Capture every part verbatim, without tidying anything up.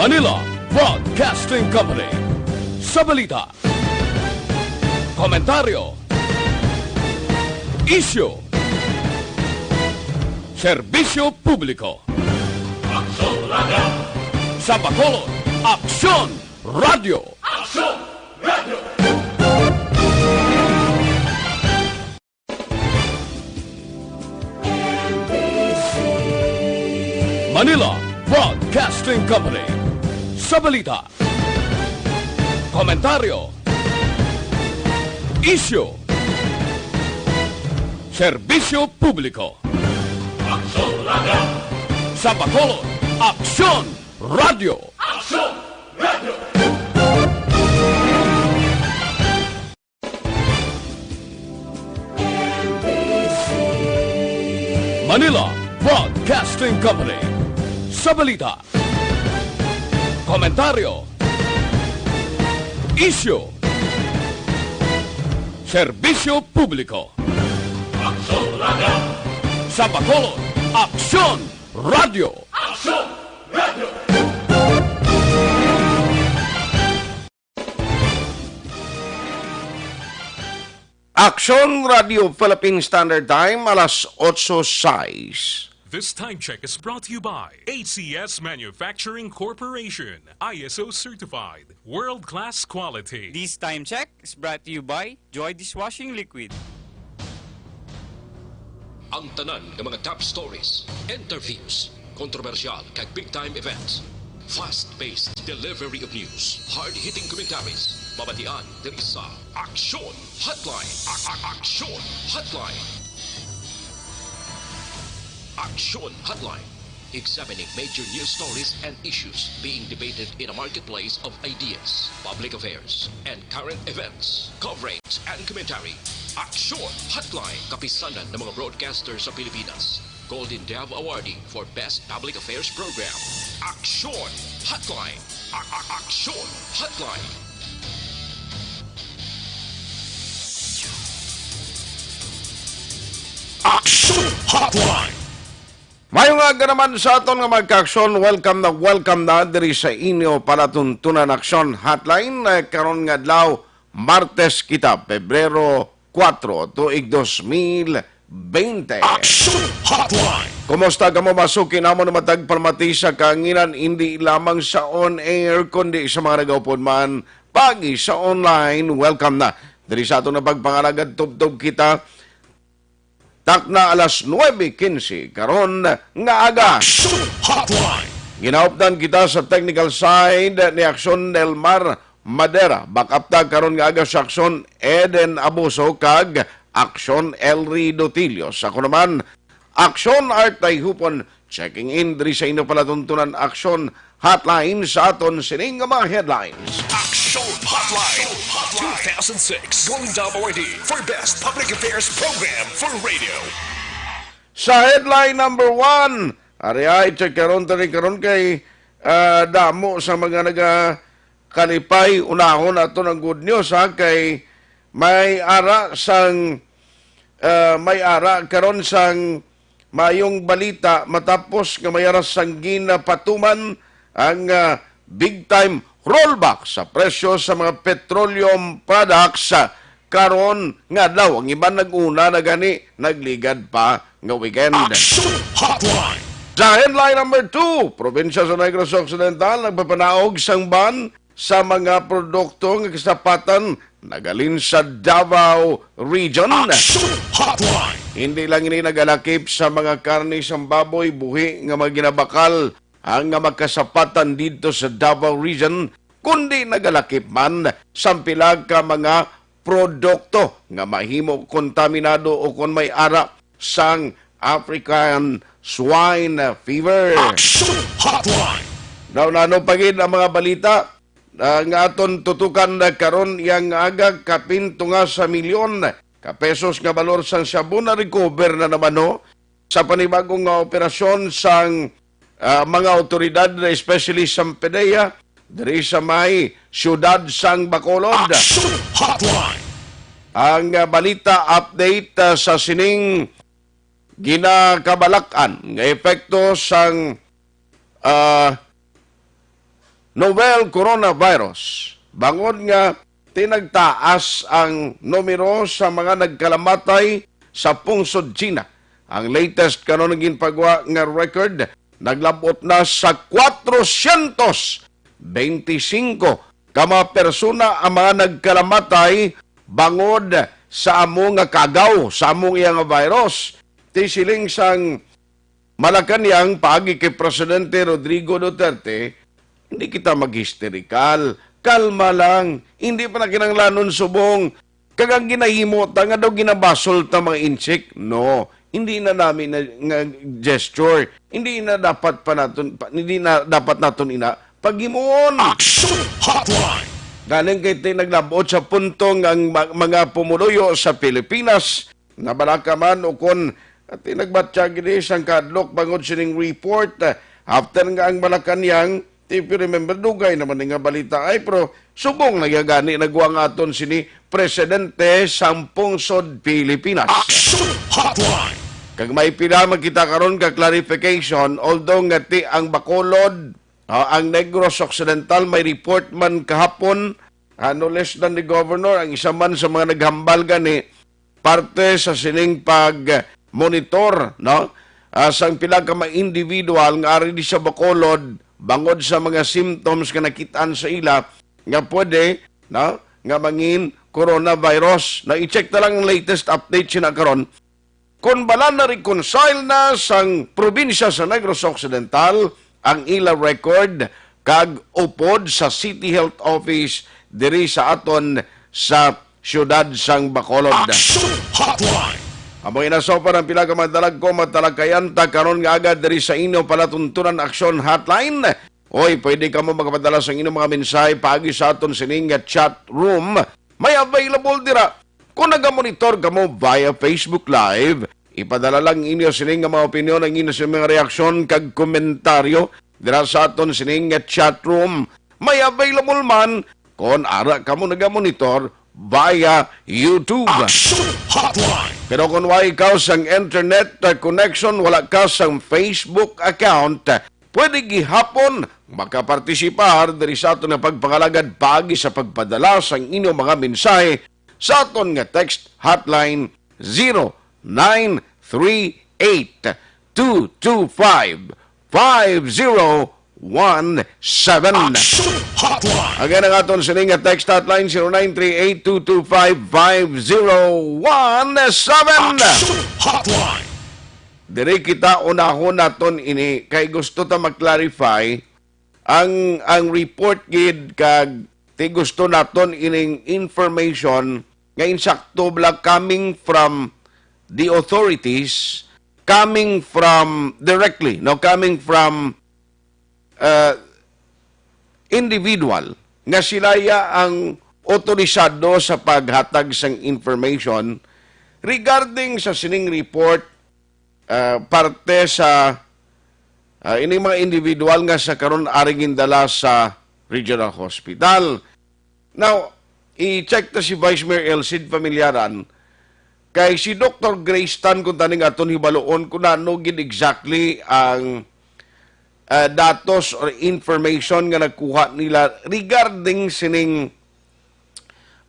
Manila Broadcasting Company. Sa balita, komentaryo, isyu, serbisyo publiko. Aksyon Radio! Sa Bacolod, Aksyon Radio! Aksyon Radio! Manila Broadcasting Company. Sa balita, komentaryo, isyu, serbisyo publiko. Aksyon Radio! Sa Bacolod, Aksyon Radio! Aksyon Radio! Manila Broadcasting Company. Sa balita, komentaryo, isyu, serbisyo publiko. Aksyon Radio! Sa Bacolod, Aksyon Radio! Aksyon Radio! Aksyon Radio Philippine Standard Time, alas otso sais. This time check is brought to you by A C S Manufacturing Corporation, I S O certified, world-class quality. This time check is brought to you by Joy Dishwashing Liquid. Ang tanan nga mga top stories, interviews, kontrobersyal kag big time events, fast-paced delivery of news, hard-hitting commentaries, mabatian diri sa Aksyon Hotline. A- a- Aksyon Hotline. Aksyon Hotline. Examining major news stories and issues being debated in a marketplace of ideas, public affairs, and current events. Coverage and commentary. Aksyon Hotline. Kapisanan ng mga broadcaster sa Pilipinas. Golden Dove Awardee for Best Public Affairs Program. Aksyon Hotline. A- a- Aksyon Hotline. Aksyon Hotline. Maayong aga naman sa aton nga mga kaaksyon. Welcome na, welcome na diri sa inyo palatuntunan Aksyon Hotline. Eh, karon nga adlaw, Martes kita, Pebrero kuwatro, tuig dos mil bente. Aksyon Hotline. Kumusta kamo? Masuki namon matag palmati sa kahanginan, hindi lamang sa on air, kundi sa mga nagaupod man pagi sa online. Welcome na diri sa aton nga pagpangalagad. Tubtob kita. Takna alas nuebe quince karon nga aga. Aksyon Hotline. Ginaupdan kita sa technical side ni Aksyon Nelmar Madera. Backup ta karon nga aga sa Aksyon Eden Abuso kag Aksyon Elry Dotilio. Sa ako naman, Aksyon Art Tayhupon, checking in diri sa inyo palatuntunan Aksyon Hotline sa aton sining nga mga headlines. Aksyon Hotline, two thousand six Golden Dove Awardee for Best Public Affairs Program for Radio. Sa headline number one, ari ay, check karon, tani karon kay, ah, damo sa mga naga kalipay, unahon naton ang good news, ha, kay may ara sang, ah, may ara karon sang maayong balita matapos nga may ara sang ginapatuman ang, ah, big time rollback sa presyo sa mga petroleum products, ah, karon nga adlaw. Ang iban nag-una na gani, nagligad pa nga weekend. Action Hotline. Sa headline number two, probinsya sa Negros Occidental nagpapanaog sang ban sa mga produkto nga kasapatan nagalin sa Davao Region. Action Hotline. Hindi lang ini nagalakip sa mga karne sang baboy, buhi nga mga ginabakal ang nga makasapatan didto sa Davao Region, kundi nagalakip man sa pila ka mga produkto nga mahimo kontaminado o kon may ara sang African Swine Fever. Action Hotline. Daw nano pa gid ang mga balita, ah, nga aton tutukan na karon yang aga, kapin tunga sa milyon ka pesos nga balor sang shabu na-recover na naman, no, sa panibagong nga operasyon sang, ah, mga awtoridad, especially sang PDEA, diri sa may siyudad sang Bacolod. Action Hotline. Ang, ah, balita update, ah, sa sining ginakabalak-an nga epekto sang, ah, novel coronavirus, bangod nga tinagtaas ang numero sa mga nagkalamatay sa pungsod China. Ang latest karon nga ginpagwa nga record, naglabot na sa kwatrocientos beintisinko ka mga persona ang mga nagkalamatay bangod sa amo nga kagaw, sa amo nga virus. Ti siling sang Malacañang paagi kay Presidente Rodrigo Duterte, "Hindi kita maghisterikal. Kalma lang. Hindi pa na kinahanglanon subong. Kag ang ginahimo ta nga daw ginabasol ta mga insik." No, hindi na nami na, nga gesture. Hindi na dapat pa naton pa, hindi na dapat naton ina paghimuon. Action Hotline. Galing kay ti naglabot sa punto nga ang ma-, mga pumuluyo sa Pilipinas nabalaka man ukon ti nagbatya gid sang kahadlok bangod sining report. After nga ang Malacañang, if you remember, dugay naman ni nga balita ay, pero subong na gani nagwa nga aton sini presidente sang pungsod Pilipinas. Action Hotline. Kag may pila man kita karon ka clarification, although nga ti ang Bacolod, ah, ang Negros Occidental, may report man kahapon, ah, no less than the governor, ang isa man sa mga naghambal gani parte sa sining pag-monitor, no? Ah, sang pila ka mga individual nga ari di sa Bacolod bangod sa mga symptoms nga nakitaan sa ila nga pwede, no, nga mangin coronavirus. Na i-check na lang ang latest update sina karon. Kon bala na-reconcile na sang probinsya sa Negros Occidental ang ila record kag upod sa City Health Office diri sa aton sa siyudad sang Bacolod. Action Hotline. Amo ina so pa ang pila ka madalagko, matalakayan ta karon nga aga diri sa inyo palatuntunan Action Hotline. Oy, pwede kamo makapadala sang inyong mga mensahe paagi sa aton sining nga chat room. May available dira. Kung nagamonitor kamo via Facebook Live, ipadala lang inyo sini nga mga opinyon, ang inyo sa mga reaksyon kag komentaryo dira sa aton sining nga chat room. May available man kon ara kamo nagamonitor via YouTube. Action Hotline. Pero kung wala ikaw sang internet, uh, connection, wala ka sang Facebook account, pwede gihapon makapartisipar diri sa aton nga pagpangalagad paagi sa pagpadala sang inyong mga mensahe sa aton nga text hotline, zero nine three eight, two two five, five zero one seven. Action Hotline. Again, ang aton sining nga text hotline, zero nine three eight two two five five zero one seven. Action Hotline. Diri kita unahon naton ini kay gusto ta ma-clarify ang, ang report gid kag ti gusto naton ining information nga insakto bala coming from the authorities, coming from directly, no, coming from, uh, individual nga sila ya ang otorisado sa paghatag sang information regarding sa sining report, ah, parte sa, ah, ining mga individual nga sa karon ari gindala sa Regional Hospital. Now, i-check ta si Vice Mayor Elcid Familiaran, kay si Doktor Grace Tan, kung taning aton hibaluon kung ano gid exactly ang, ah, datos or information nga nakuha nila regarding sining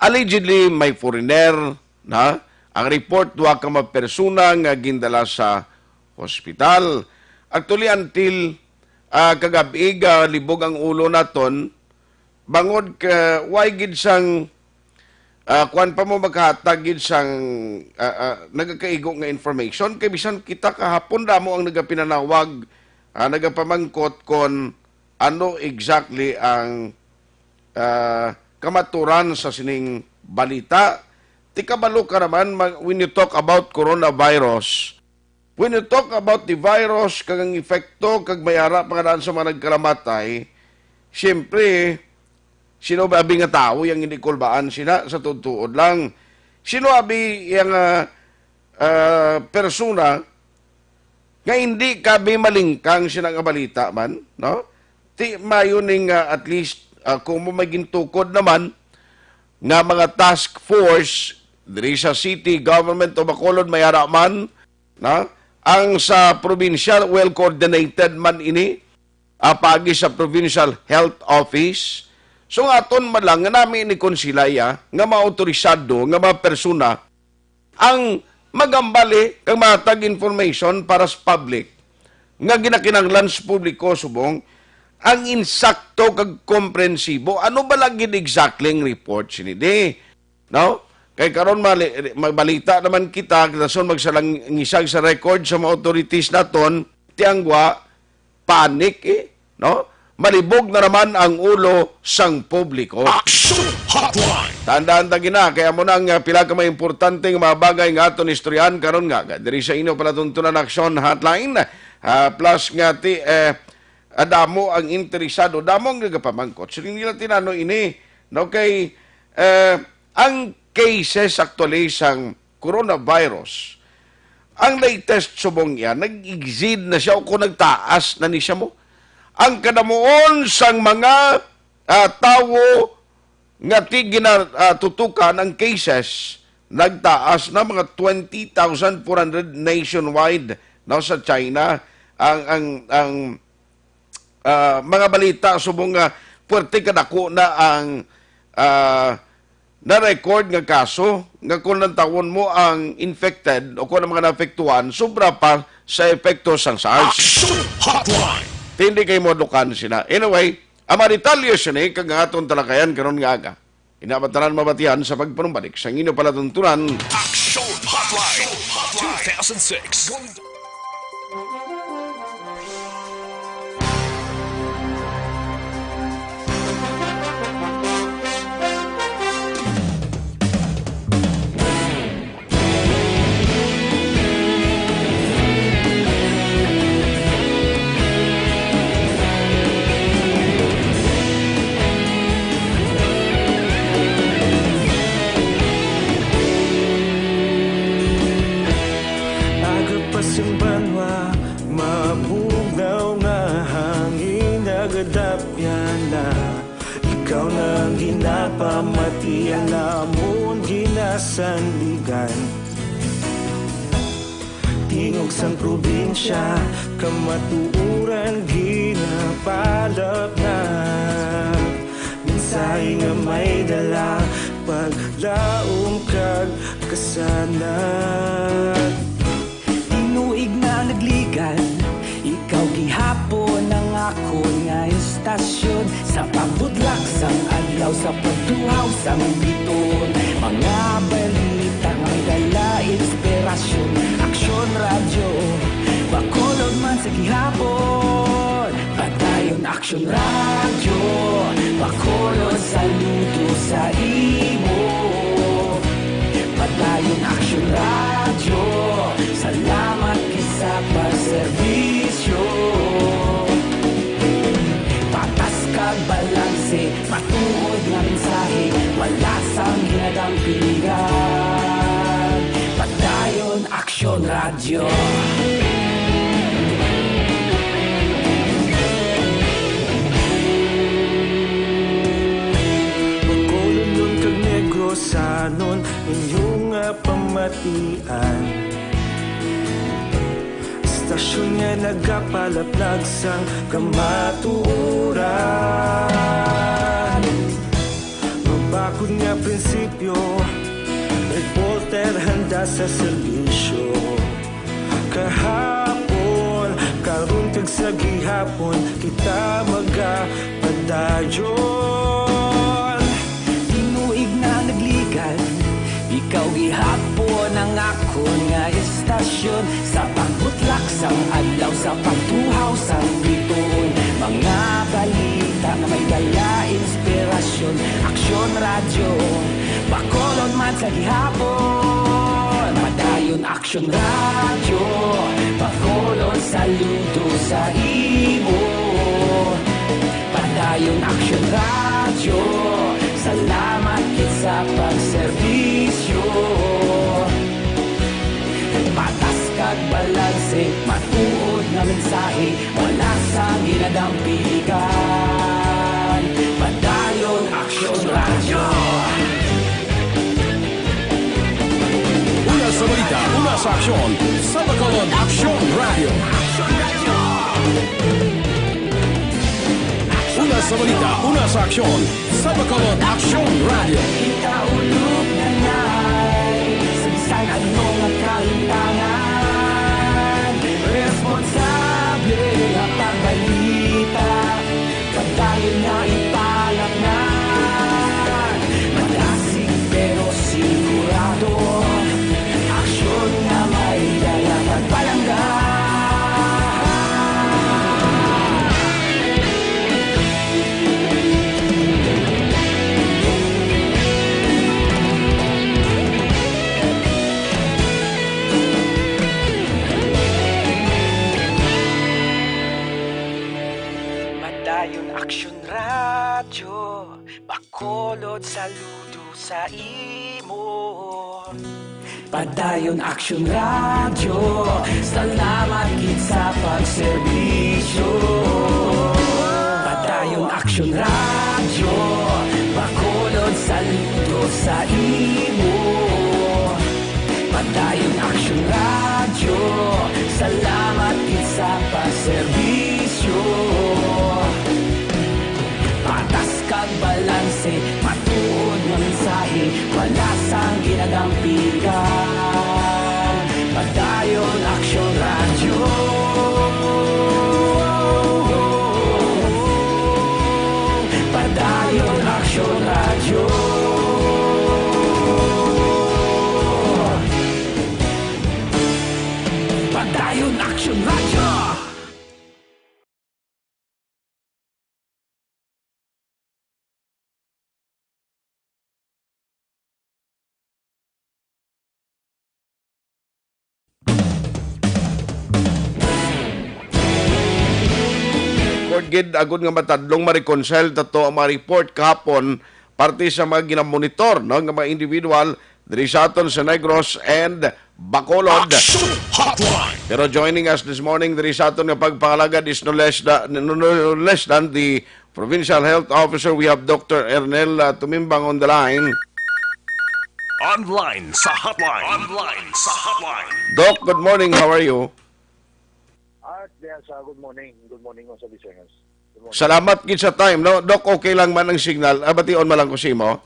allegedly may foreigner, na? Ang report, duha ka mga persona nga gindala sa hospital. Actually, until, ah, kagab-i, ah, libog ang ulo naton, bangod ka, way gid sang, ah, kuwan pa mo maghatag gid sang, ah, ah, nagakaigo nga information. Kay bisan kita kahapon damo ang nagapinanawag, ah, nagapamangkot kon ano exactly ang, ah, kamaturan sa sining balita. Ti kabalo ka naman, mag-, when you talk about coronavirus, when you talk about the virus, kag ang epekto, kag may ara pa nga daan sa mga nagkalamatay, siyempre, sino ba abi nga tawo yang hindi kulbaan sina sa tuod-tuod lang? Sino abi yang, ah, ah, persona nga hindi kabi malingkang sina nga balita man, no? Ti mayo ning, ah, at least, ah, kung mo may gintukod naman nga mga task force diri sa city government o Bacolod may ara man, no? Ang sa probinsya, well coordinated man ini. ah, paagi sa Provincial Health Office. So, nga aton man lang nga nami ni konsilaya nga mga autorisado nga mga persona ang magambali kag matag information para sa public nga ginakinahanglan sa publiko subong ang insakto kag komprensibo. Ano ba lagi exactly ang report sini di? No? Kay karon mali, magbalita naman kita, kita son magsalangisag sa record sa mga authorities naton, tiangwa, panic, eh, no? Malibog na naman ang ulo sang publiko. Action Hotline! Tandaan ta gina, kaya mo na nga pila ka mga importante nga mga bagay nga aton istoryahan karon nga, nga diri sa inyo palatuntunan Action Hotline. Ah, plus nga ti, eh, adamo ang interesado, damo ang nagapamangkot. So, hindi natin ano ini, no? Kay, eh, ang cases actually sang coronavirus, ang latest subong iya, nag-exceed na siya o kung nagtaas na ni siya mo. Ang kadamuon sang mga, ah, tawo nga ti gina-, ah, tutukan ang cases, nagtaas na mga twenty thousand four hundred nationwide, no, sa China. Ang, ang, ang, ah, mga balita subong nga puwerte kadako na ang, ah, na-record nga kaso nga kung lantawon mo ang infected o kung ang mga naapektuhan, sobra pa sa epekto sang SARS. Action Hotline! Hindi kay mo dukan sila. Anyway, ang mga detalye sini kag ang aton talakayan karon nga aga. Ina ba tanan mabatian sa pagpanumbalik sa inyo palatuntunan. Action Hotline two thousand six. Aga pa sing banwa, mabugnaw nga hangin, nagadapyan na. Ikaw na ang ginapamati, ang amon ginasandigan. Tingog sang probinsya, kamatuoran ginapalapnag. Mensahe nga may dala, paglaom kag kasanag. Tinuig na nagligad, ikaw gihapon ang akon nga istasyon. Sa pagbutlak sang adlaw, sa pagtuhaw sang bituon, mga balita nga may dala inspirasyon. Aksyon Radyo, Bacolod man sa gihapon. Padayon Aksyon Radyo, Bacolod, saludo sa imo. Padayon Aksyon Radyo, salamat gid sa pagserbisyo. Patas kag balanse, matuod nga mensahe, wala sang ginadampigan. Padayon Aksyon Radyo. Bacolodnon kag Negrosanon, inyo nga pamatian. Istasyon nga nagapalaplag sang kamatuoran. Mabakod nga prinsipyo, reporter handa sa serbisyo. Kahapon, karon kag sa gihapon, kita magapadayon. Tinuig na nagligad, ikaw gihapon ang akon nga istasyon. Sa pagbutlak sang adlaw, sa pagtuhaw sang bituon, mga balita nga may dala inspirasyon. Aksyon Radyo, Bacolod man sa gihapon. Padayon Aksyon Radyo, Bacolod, saludo sa imo. Padayon Aksyon Radyo, salamat gid sa pagserbisyo. Patas kag balanse, matuod nga mensahe, wala sang ginadampigan. Padayon Aksyon Radyo. Una sa balita, una sa aksyon, sa Bacolod Aksyon Radyo. Aksyon Radyo. Sa balita, una sa aksyon, sa Bacolod Aksyon Radio. Ikaulog na nga sa bisan ano nga kahimtangan, responsable nga pagbalita, padayon nga ipalaknag, malasig pero sigurado, aksyon nga may dala kag palangga. Padayon Aksyon Radyo, Bacolod, saludo sa imo. Padayon Aksyon Radyo, salamat gid sa pagserbisyo. Padayon Aksyon Radyo, Bacolod, saludo sa imo. Padayon Aksyon Radyo, salamat gid sa pagserbisyo. Patas kag balanse, matuod nga mensahe, wala sang ginadampigan. Padayon Aksyon Radyo. Padayon Aksyon Radyo. Padayon Aksyon Radyo. Court gid agud nga matadlong ma-reconcile tato ang mga report kahapon parte sa mga ginamonitor, no, nga mga individual diri sa aton sa Negros and Bacolod. Action Hotline. Pero joining us this morning diri sa aton nga pagpangalagad is no less, da, no, no less than the Provincial Health Officer. We have Doctor Ernel, uh, Tumimbang on the line. Online sa hotline. Online sa hotline. Doc, good morning. How are you? Art, yes, uh, good morning. Good morning, mga listeners. Good morning. Salamat gid sa time, no? Doc, okay lang man ang signal. Ah, bation man lang ko sa imo.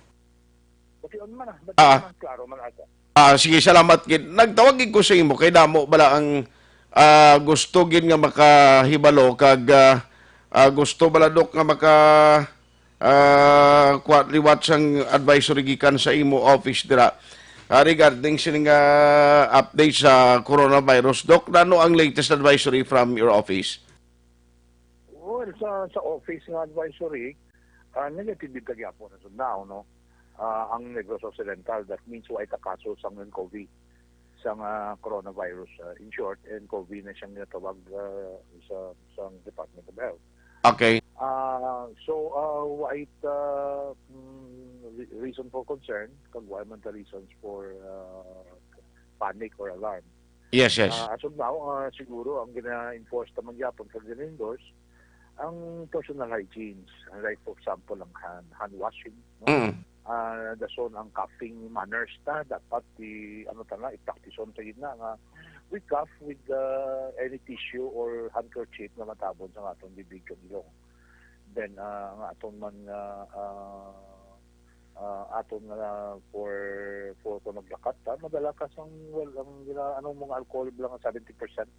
Bation man, ah. Bation Ah. man, klaro man ata. Ah, sige, salamat gid. Nagtawag gid ko sa imo kay damo bala ang, ah, gusto gid nga makahibalo kag, ah, ah, gusto bala, Doc, nga maka, ah, kuha, liwat sang advisory gikan sa imo office dira. Ah, regarding sini nga update sa coronavirus, Doc, ano ang latest advisory from your office? Well, sa, sa office nga advisory, ah, negative gid ta gyapon as of now, no? Ah, ang Negros Occidental, that means way ta kaso sang N C O V I, sang, ah, coronavirus, ah, in short, N C O V I na siyang ginatawag, ah, sa, sa Department of Health. Okay. Ah, so, ah, way ta, mm, re-, reason for concern, kag way man ta reasons for, ah, panic or alarm. Yes, yes. Ah, as of now, ah, siguro ang gina-enforce naman gyapon kag gina-endorse ang personal hygienes, like for example ang hand, hand washing, no? Mm. Ah, dason ang coughing manners ta, dapat i-, ano ta na, i-practice-on ta gid na nga we cough with, ah, any tissue or handkerchief nga matabon sa aton bibig kag ilong. Then, ah, ang aton man nga, ah, ah, aton nga for, for kung naglakat ta, madala ka sang, well, ang gina-, anong mga alcohol lang, seventy percent.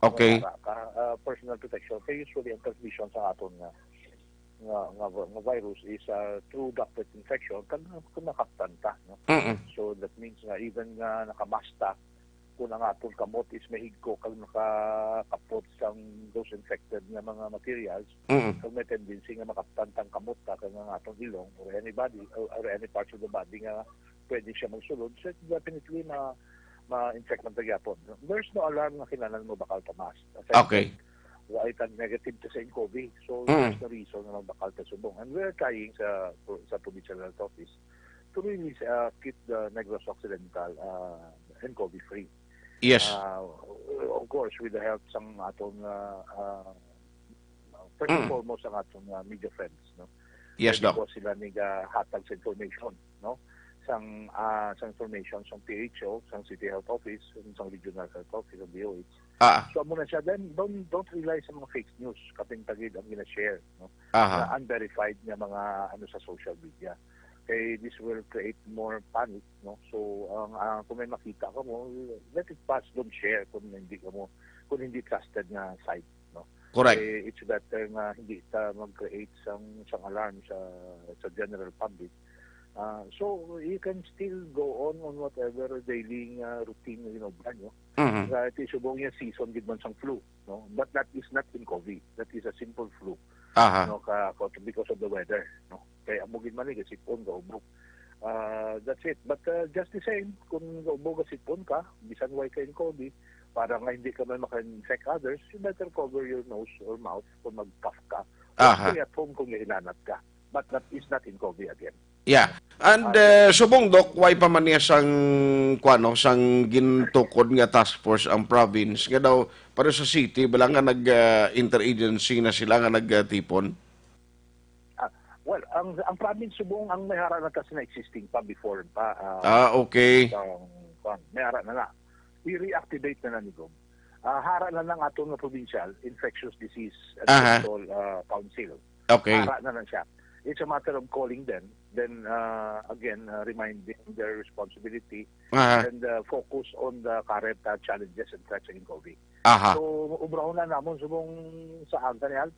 Okay. Wala ka, ah, personal protection. Kay usually ang transmission sa aton nga, nga, nga, nga virus is, ah, through droplet infection, kag, kung nakaptan ta, no? Mm-mm. So, that means nga even nga nakamask ta, kung ang aton kamot is mahigko kag nakakapot sang those infected nga mga materials, Mm. kag may tendency nga makaptan tang kamot ta kag ang aton ilong or anybody or, or any parts of the body nga pwede siya magsulod, so definitely ma ma-infect man ta gyapon. There's no alarm nga kinahanglan mobakal ta mask. As I Okay. said, wa ay tag negative ta sa N C O V I. So, Mm. there's no reason nga magbakal ta subong. And we're trying sa sa Provincial Health Office to really, uh, keep the Negros Occidental, uh, N C O V I free. Yes. Uh, of course, with the help sang aton, uh, uh, first and Mm. foremost, ang aton, uh, media friends, no? Yes, Kaya Doc. Because sila ni, uh, hatag sa information, no? sang, ah, sang information sang P H O, sang City Health Office, sang Regional Health Office, sang D O H. Ah, So, amo na siya. Then, don't, don't rely sa mga fake news. Kapin tagid ang gina-share, no? aha. Na unverified nga mga ano sa social media. Kay this will create more panic, no? So, ang, ang kung may makita ka mo, let it pass, don't share kung hindi ka mo, kung hindi trusted nga site, no? Correct. Eh, it's better nga hindi ta mag-create sang sang alarm sa sa general public. Ah, so you can still go on on whatever daily nga routine nga ginobra nyo. Mhm. Sa iti subong niya season gid man sang flu, no? But that is not in COVID. That is a simple flu, Aha. no? Ka, ka- because of the weather, no? Kay amo gid man ni gasipon, gaubok. Ah, that's it. But uh, just the same, kung gaubok, gasipon ka, bisan way ka in COVID, para nga hindi ka man maka-infect others, you better cover your nose or mouth kung mag-cough ka. Or Aha. Stay at home kung nahilanat ka. But that is not in COVID again. Yeah. And uh, subong, Doc, why pa man niya sang, kuano, sang gintukod nga task force ang province? Nga daw, para sa city, bala nga nag-interagency na sila nga nagtipon? Ah, well, ang ang province subong ang may hara na kasi na existing pa before pa. ah, Ah, okay. Ang, kwan, may hara na na. I-reactivate na na ni Gob. Ah, hara na lang ato nga provincial infectious disease and Aha. control ah, council. Okay. Hara na lang siya. It's a matter of calling them, then uh, again uh, reminding their responsibility Aha. and uh, focus on the current uh, challenges and threats in COVID. Aha. So, ubrahon na namon subong sa ang kanihal.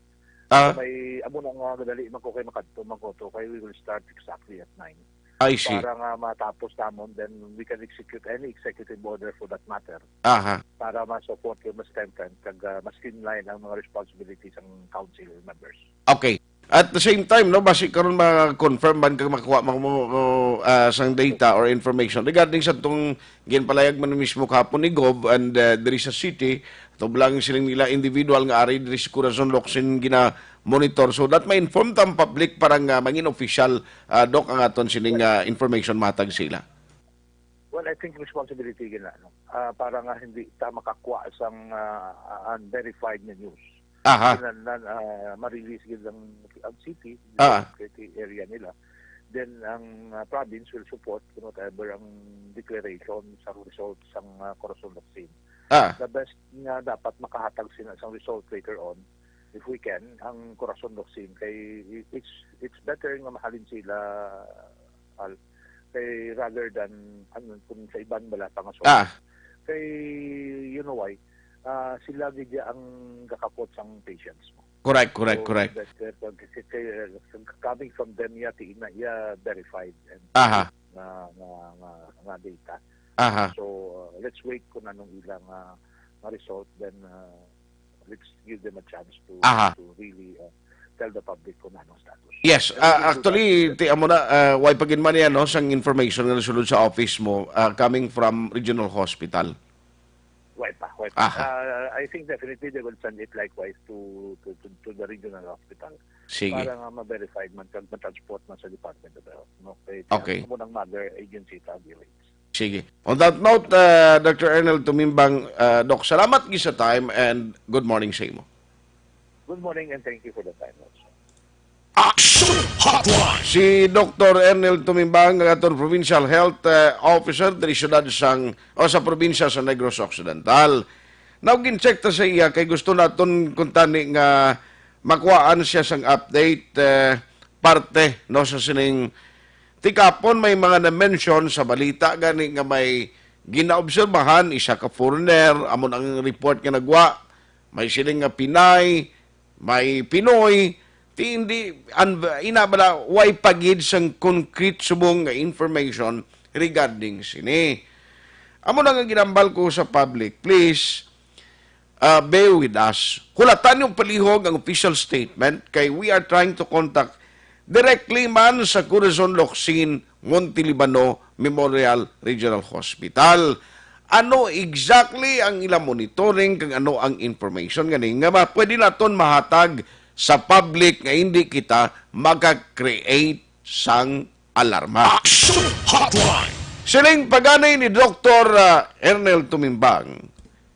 Ah, May amo na nga madali man ko kay makadto man ko to kay we will start exactly at nine. I see. Para nga matapos namon, then we can execute any executive order for that matter Aha. para ma-support yung ma-strengthen kag uh, ma-streamline ang mga responsibilities ng council members. Okay. At the same time, no, basi karon ma-confirm man kag makuha mo, mo, mo, ah, sang data or information regarding sa tong ginpalayag man mismo kahapon ni Gov and uh, diri sa city, tublang siling nila individual nga ari diri sa Corazon Locsin gina-monitor. So that ma-inform ta ang public para nga mangin official, ah, Doc, ang aton sining ah, information matag sila. Well, I think responsibility gina, no? Ah, para nga hindi ta makakuha sang ah, unverified na news. Aha. Kinahanglan ah, ma-release gid ang, ang city, Ah. security area nila. Then ang ah, province will support kung whatever ang declaration sa result sang ah, Corazon Locsin. Ah. The best nga dapat makahatag sila sang result later on, if we can, ang Corazon Locsin kay it's it's better nga mahalin sila al kay rather than ano kung sa iban wala pa nga source. Ah. Kay you know why? Ah, sila gid ya ang gakapot sang patients mo. Correct, correct, So, correct. Better pag kay, kay, coming from them ya ti na ya verified and Aha. nga nga nga, nga data. Aha. So uh, let's wait kung anong ilang uh, nga result, then uh, let's give them a chance to Aha. to really uh, tell the public kung anong status. Yes, And ah, we do actually, that. Ti, amo na, ah, way pa gid man yan, no, sang information nga nasulod sa office mo, ah, coming from Regional Hospital. Wait pa, wait pa. Aha. Uh, I think definitely they will send it likewise to to, to, to the regional hospital Sige. Para nga ma-verify man kag ma-transport man sa Department of Health, no? Kay Okay. Amo ng mother agency ta, D O H. Sige. On that note, uh, Doctor Ernel Tumimbang, uh, Doc, salamat gid sa time and good morning sa imo. Good morning and thank you for the time also. Action Hotline. Si Doctor Ernel Tumimbang, ang aton Provincial Health uh, Officer diri siyudad sang o sa probinsya sa Negros Occidental. Now, gin-check ta sa iya kay gusto naton kuntani nga makuhaan siya sang update uh, parte, no, sa sining tikapon. May mga na-mention sa balita gani nga may ginaobserbahan isa ka foreigner, amon ang report nga nagwa, may siling nga Pinay, may Pinoy, ti hindi, an, ina bala, way pagid sang concrete subong nga information regarding sini. Amo na nga ginambal ko sa public, please, uh, bear with us. Hulatan yung palihog ang official statement kay we are trying to contact directly man sa Corazon Locsin Montelibano Memorial Regional Hospital. Ano exactly ang ilang monitoring kag ano ang information gani nga ma-, pwede naton mahatag sa public nga hindi kita maka-create sang alarma? Action Hotline. Siling pagani ni Doktor, ah, Ernel Tumimbang,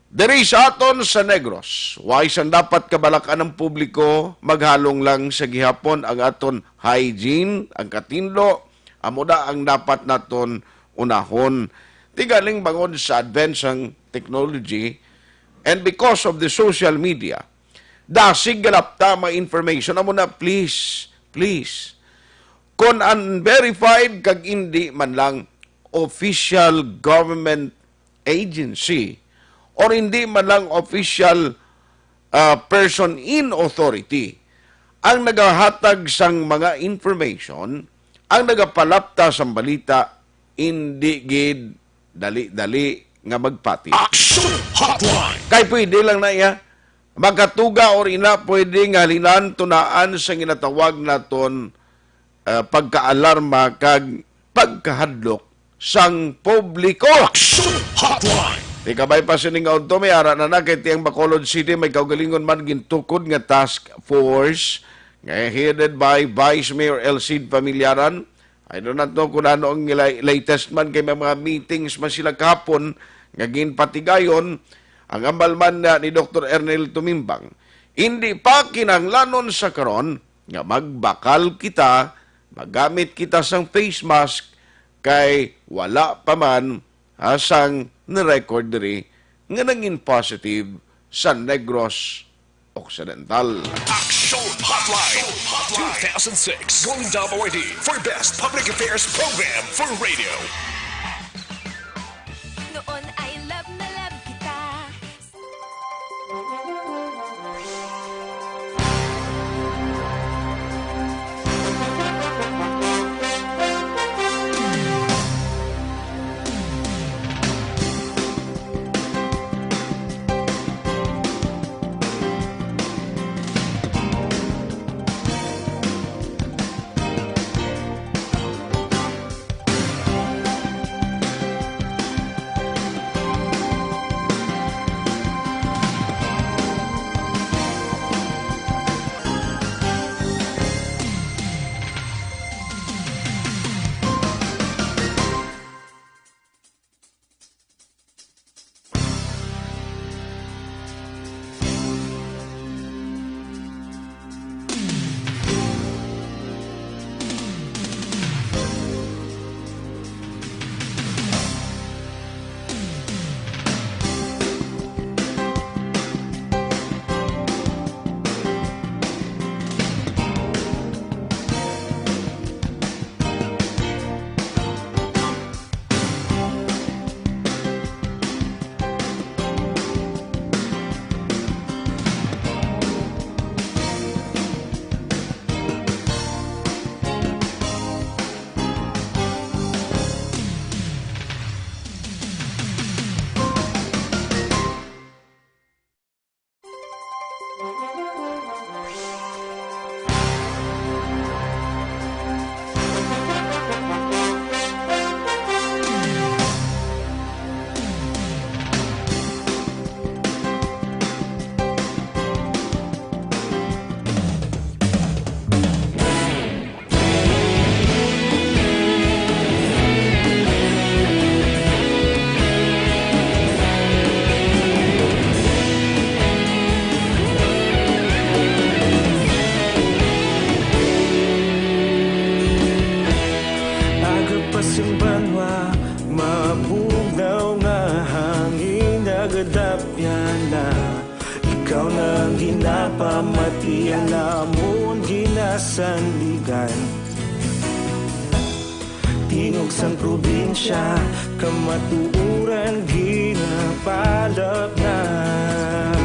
diri sa aton sa Negros, way sang dapat kabalak-an ang publiko, maghalong lang sa gihapon ang aton hygiene, ang katinlo, Amo na ang dapat naton unahon. Ti galing bangod sa advance sang technology and because of the social media, dasig galapta mga information. Amo na, please, please. Kon unverified kag indi man lang official government agency or hindi man lang official, ah, person in authority ang nagahatag sang mga information, ang nagapalapta sang balita, hindi gid dali-dali nga magpati. Action Hotline! Kay pwede lang na iya, makatuga or ina pwede nga halinan tunaan sa ginatawag naton, ah, pagkaalarma kag pagkahadlok sang publiko. Action Hotline! Ti kabay pa sini nga udto, may ara na na kay tiang Bacolod City may kaugalingon man gintukod nga task force nga headed by Vice Mayor El Cid Familiaran. I do not know kung ano ang la-, latest man kay may mga meetings man sila kahapon nga ginpatigayon. Ang ambal man na ni Doktor Ernel Tumimbang, hindi pa kinahanglanon sa karon nga magbakal kita, magamit kita sang face mask kay wala pa man, ah, sang na-record diri nga nangin positive sa Negros Occidental. Action Hotline two thousand six Golden Dove Awardee for Best Public Affairs Program for Radio. Noon ay love na love kita. Aga pa sing banwa, mabugnaw nga hangin nagadapyan na. Ikaw na ang ginapamati, ang amon ginasandigan. Tingog sang probinsya, kamatuoran ginapalapnag.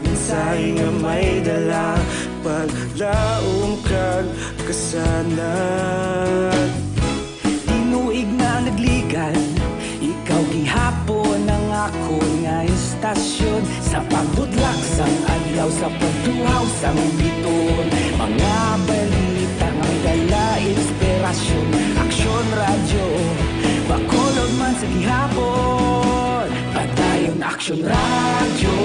Mensahe nga may dala, paglaom kag kasanag. Tinuig na nagligan, ikaw gihapon ang akon nga istasyon. Sa pagbudlak sang adlaw, sa pagtuhaw sang biton, mga balita nga may dala inspirasyon. Aksyon Radyo, Bacolod man sa gihapon. Padayon Aksyon Radyo,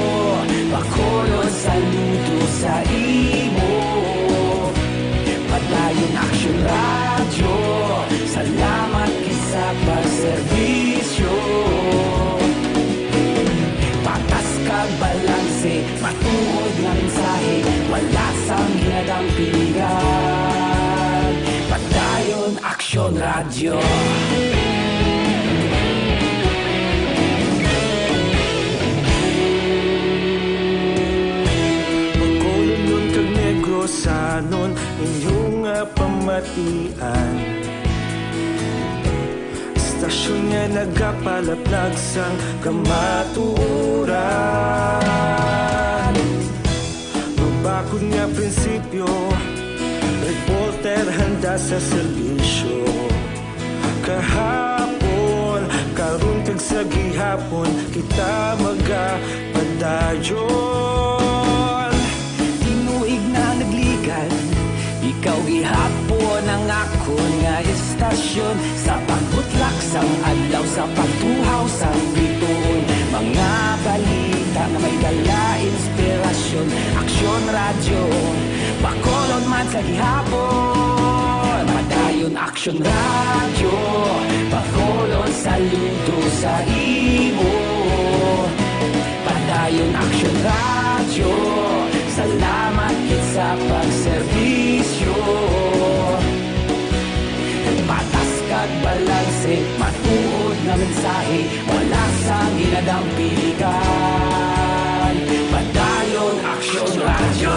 Bacolod, saludo sa imo. Padayon Aksyon Radyo, salamat kay sa pagserbisyo. Patas kag balanse, matuod nga mensahe, wala sang ginadampingan. Padayon Aksyon Radyo. Radyo. Bacolodnon kag Negrosanon, inyo nga pamatian. Istasyon nga nagapalaplag sang kamatuoran. Mabakod nga prinsipyo, reporter handa sa serbisyo. Kahapon, karon kag sa gihapon, kita magapadayon. Tinuig na nagligan, ikaw gihapon ang akon nga istasyon. Sa pagbutlak sang adlaw, sa pagtuhaw sang bituon, mga balita nga may dala inspirasyon. Aksyon Radyo, Bacolod man sa gihapon. Padayon Aksyon Radyo, Bacolod saludo sa imo. Padayon Aksyon Radyo, salamat gid sa pagserbisyo. Patas kag balanse, matuod nga mensahe, wala sang ginadampigan. Padayon Aksyon Radyo.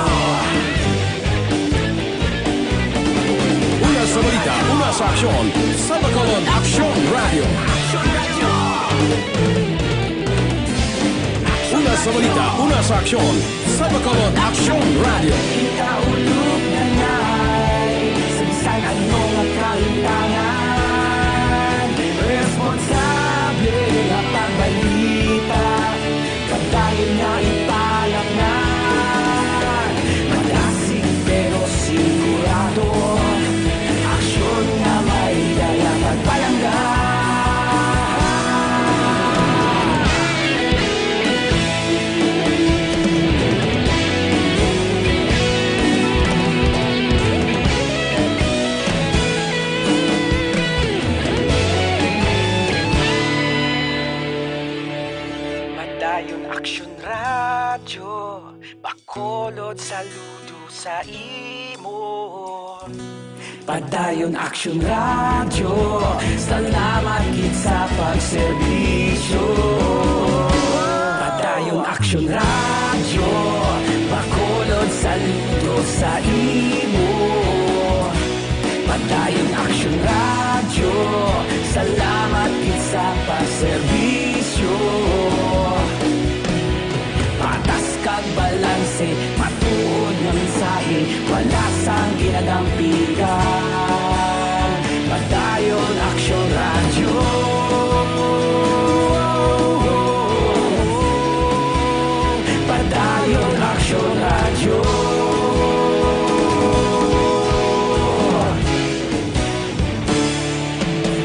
Una sa balita, una sa aksyon, sa Bacolod Aksyon Radyo. Una sa balita, una sa aksyon, sa Bacolod Aksyon Radyo. Kita ulog na ngay, sa bisan ano nga kahitangan, responsable nga pagbalita, padayon nga ipalapnan. Madasig pero sigurado, aksyon nga may dala pagpalangga. Padayon Aksyon Radyo, Bacolod saludo sa imo. Padayon Aksyon Radyo, salamat gid sa pagserbisyo. Padayon Aksyon Radyo, Bacolod saludo sa imo. Padayon Aksyon Radyo, salamat gid sa pagserbisyo. Patas kag balanse, matuod nga mensahe, wala sang ginadampigan. Padayon Aksyon Radyo. Padayon Aksyon Radyo.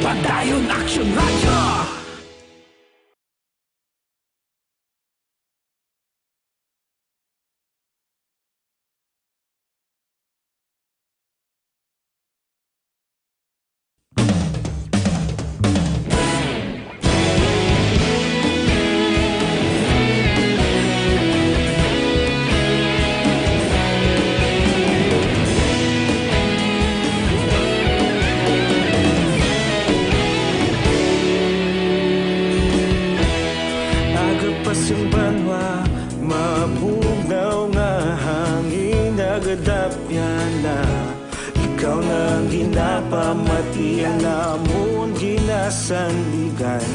Padayon Aksyon Radyo. Aga pa sing banwa, mabugnaw nga hangin, nagadapyan na. Ikaw na ang ginapamatian, amon ginasandigan.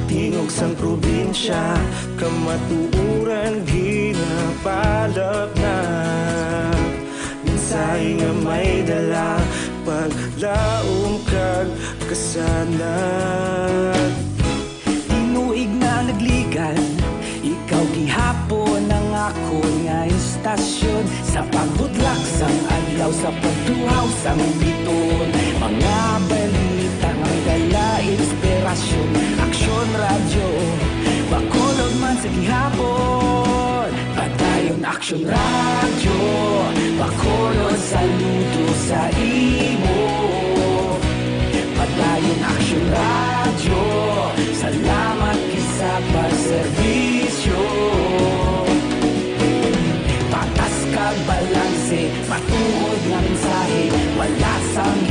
Tingog sang probinsya, kamatuoran ginapalapnag. Mensahe nga may dala, paglaom kag kasanag. Tinuig na nagligan, ikaw gihapon ang akon nga istasyon. Sa pagbutlak sang adlaw, sa pagtuhaw sang bituon, mga balita nga may dala inspirasyon. Aksyon Radyo, Bacolod man sa gihapon. Padayon Aksyon Radyo, Bacolod saludo sa imo. Padayon Aksyon Radyo, salamat gid sa pagserbisyo. Patas kag balanse, matuod nga mensahe, wala sang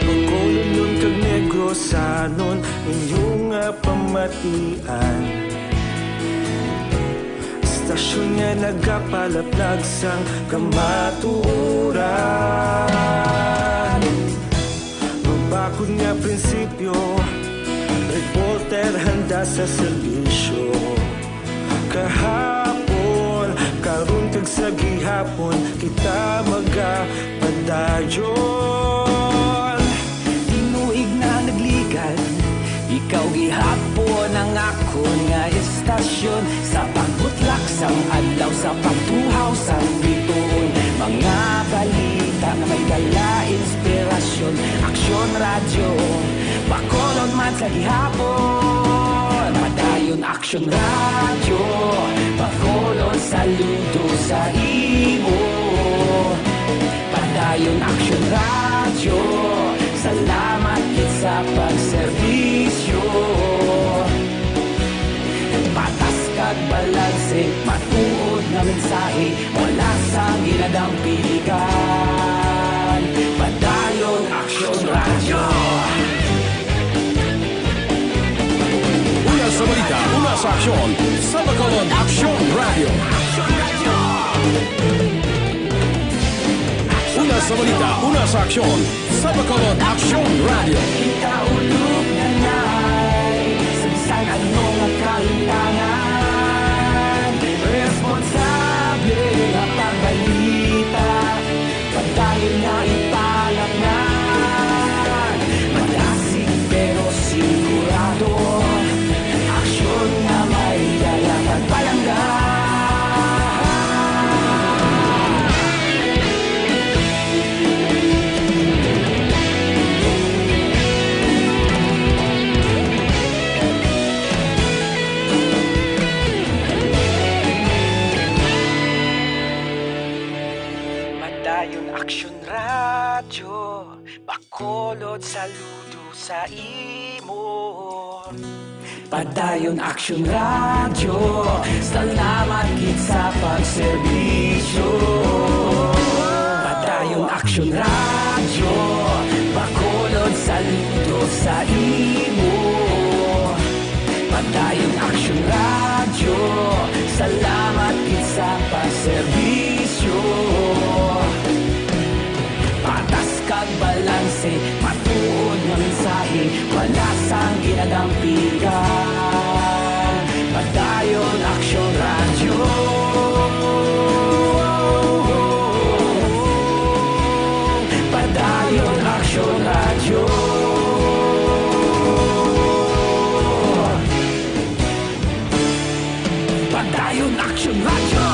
Bacolodon kag Negrosanon, inyo nga pamatian. Estasyon nga nagapalaplag sang kamatuoran. Mabakod nga prinsipyo, reporter handa sa serbisyo. Kahapon, karon kag sa gihapon, kita magapadayon. Tinuig na nagligan, ikaw gihapon ang akon nga estasyon. Sa pagbutlak sang adlaw, sa pagtuhaw sang bituon, mga balita nga may dala inspirasyon. Aksyon Radyo, Bacolod man sa gihapon. Padayon Aksyon Radyo, Bacolod saludo sa imo. Padayon Aksyon Radyo, salamat gid sa pagserbisyo. Patas kag balanse, matuod nga mensahe, wala sang ginadampigan. Padayon Aksyon Radyo. Una sa balita, una sa aksyon, sa Bacolod Aksyon Radyo. Una sa balita, una sa aksyon, sa Bacolod Aksyon Radyo. Kita ulog na nay, sa bisan ano nga kahitangan, responsable nga pagbalita. Padayon nga ipalapngan, madasig pero sigurado. Aksyon nga may dala kag palangga. Padayon Aksyon Radyo, Bacolod saludo sa imo. Padayon Aksyon Radyo, salamat gid sa pagserbisyo. Padayon Aksyon Radyo, Bacolod saludo sa imo. Padayon Aksyon Radyo, salamat gid sa pagserbisyo. Patas kag balanse, matuod nga mensahe, wala sang ginadampigan. Padayon Aksyon Radyo. Padayon Aksyon Radyo. Padayon Aksyon Radyo.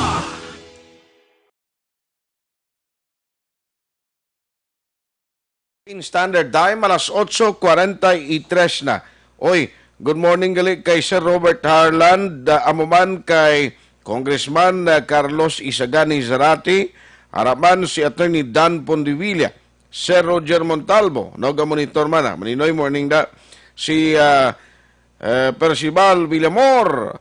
In Standard Time, alas otso cuarenta y tres na. Oy, good morning gali kay Sir Robert Harland, ah, amo man kay Congressman, ah, Carlos Isagani Zarate, ara man si Attorney Dan Pondevilla, Sir Roger Montalvo, naga-monitor man, ah. Maninoy, morning da. Si, ah, eh, Percival Villamor,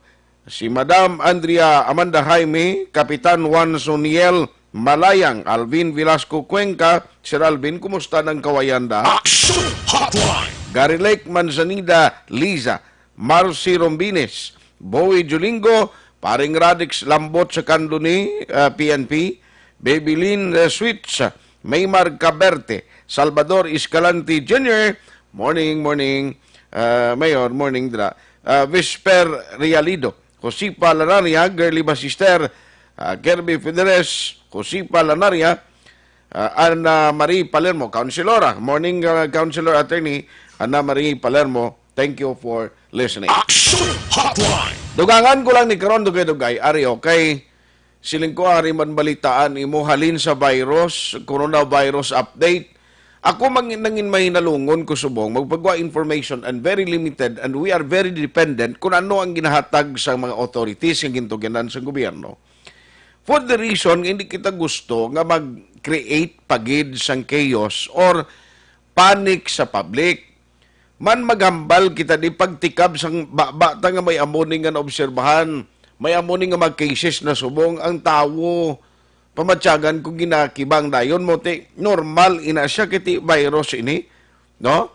si Madam Andrea Amanda Jaime, Kapitan Juan Soniel Malayang, Alvin Velasco Cuenca, Sir Alvin, kumusta ang kawayan da? Action Hotline! Gary Lake Manzanida Liza, Marcy Rombines, Bowie Julingo, Paring Radix Lambot sa Candoni, ah, P N P, Baby Lynn, eh, Switch, Maymar Caberte, Salvador Escalante Junior, morning, morning, ah, Mayor, morning dira. Ah, Vesper Realido, Josipa Lanaria, Girly Basister, ah, Kirby Federes, Josipa Lanaria, ah, Ana Marie Palermo, Councilora. Morning, ah, Councilor Attorney Ana Marie Palermo. Thank you for listening. Action Hotline! Dugangan ko lang ni karon, dugay-dugay. Ari, okay. Siling ko, ari man balitaan imo halin sa virus, coronavirus update. Ako mang-, nangin mahinalungon ko subong, magpagwa information and very limited and we are very dependent kung ano ang ginahatag sa mga authorities nga gintugyanan sa gobyerno. For the reason nga hindi kita gusto nga mag-create pagid sang chaos or panic sa public. Man maghambal kita di pagtikab sang baba ta nga may amo ni nga naobserbahan May amo ni nga mga cases na subong ang tawo pamatyagan kung ginakibang dayon mo ti normal ina siya kay ti virus ini, no?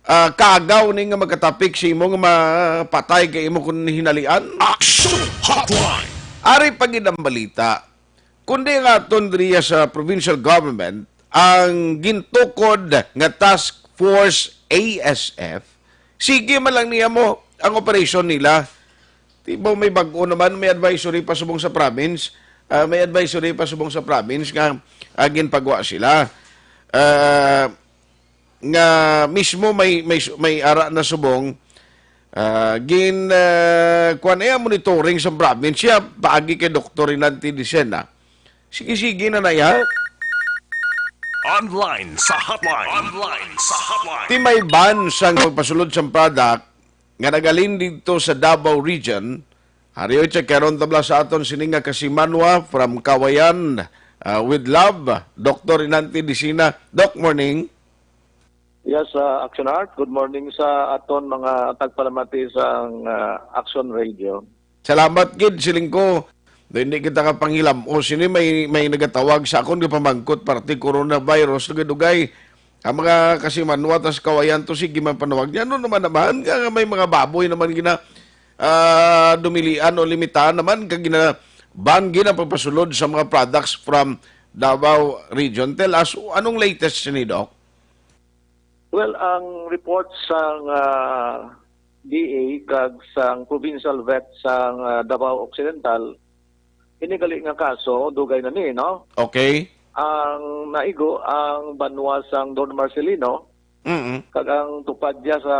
Ah, kagaw ni nga magkatapik sa imo nga mapatay kay imo kun hinalian. Action Hotline. Ari pa gid ang balita. Kundi nga aton diriya sa provincial government, ang gintukod nga Task Force A S F, sige man lang niya mo ang operasyon nila. Di ba may bag-o naman, may advisory pa subong sa province, ah, may advisory pa subong sa province nga, ah, ginpagwa sila. Ah, nga mismo may, may, may ara na subong, ah, gin, ah, kuwan, eh, monitoring sa probinsya, paagi kay Doktor Rinaldi Dicena. Sige-sige na na, ya. Online sa hotline. Online sa hotline. Ti may ban sang pagpasulod sang product nga nagalin dito sa Davao Region. Ari oy, check karon tabla sa aton sini nga kasimanwa from Kawayan, ah, with love, Doktor Rinaldi Dicena. Doc, morning. Yes, uh, Action Art. Good morning sa aton mga tagpalamati sa, uh, Action Radio. Salamat gid, siling ko. Do hindi kita kapangilam. O sini may, may nagatawag sa akon nga pamangkot parte coronavirus, dugay-dugay. Ang mga kasimanwa tas Kawayan to, sige man panawag niya. Ano naman naman? Nga, nga may mga baboy naman gina, ah, dumilian o limitahan naman kag gina ban gina pagpasulod sa mga products from Davao Region. Tell us, anong latest sini, Doc? Well, ang report sang, ah, D A kag sang provincial vet sang, ah, Davao Occidental, ini gali nga kaso, dugay na ni, no? Okay. Ang naigo ang banwa sang Don Marcelino, Mm. kag ang tupad niya sa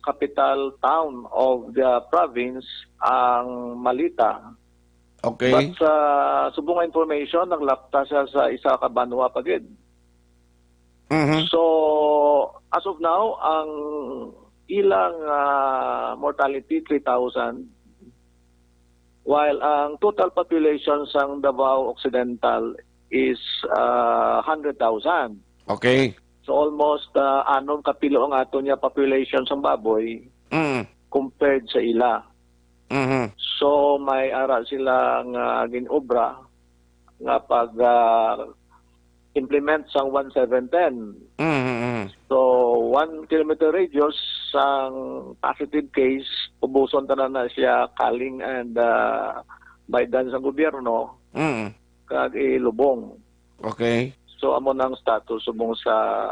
capital town of the province, ang Malita. Okay. But sa subong nga information, naglapta siya sa isa ka banwa pa gid. Mhm. So, as of now, ang ilang, ah, mortality, three thousand, while ang total population sang Davao Occidental is, ah, hundred thousand. Okay. So, almost, ah, anom ka pilo ang aton nga population sang baboy Mm. compared sa ila. Mhm. So, may ara sila nga gin-obra nga pag, ah, implement sang one seven ten. Mhm, mhm. So, one kilometer radius sang positive case, ubuson tanan na siya, kaling and, ah, baydan sang gobyerno, Mhm. kag ilubong. Okay. So, amo nang status subong sa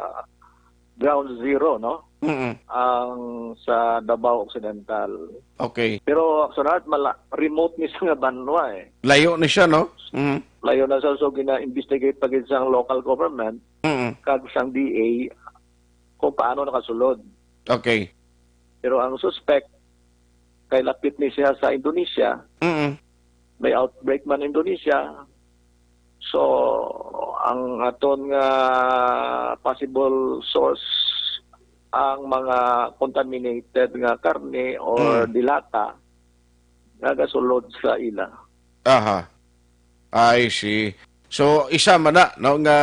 ground zero, no? Mm-mm. Ang sa Davao Occidental. Okay. Pero, Action Art, mala-, remote ni siya nga banwa, eh. Layo ni siya, no? Mm. Layo na siya, so gina-investigate pa gid sang local government, Mm-mm. kag sang D A kung paano nakasulod. Okay. Pero ang suspect, kay lapit ni siya sa Indonesia, Mm-mm. may outbreak man Indonesia. So, ang aton nga possible source, ang mga contaminated nga karne or Mm. dilata nga gasulod sa ila. Aha. I see. So, isa man na, no, nga,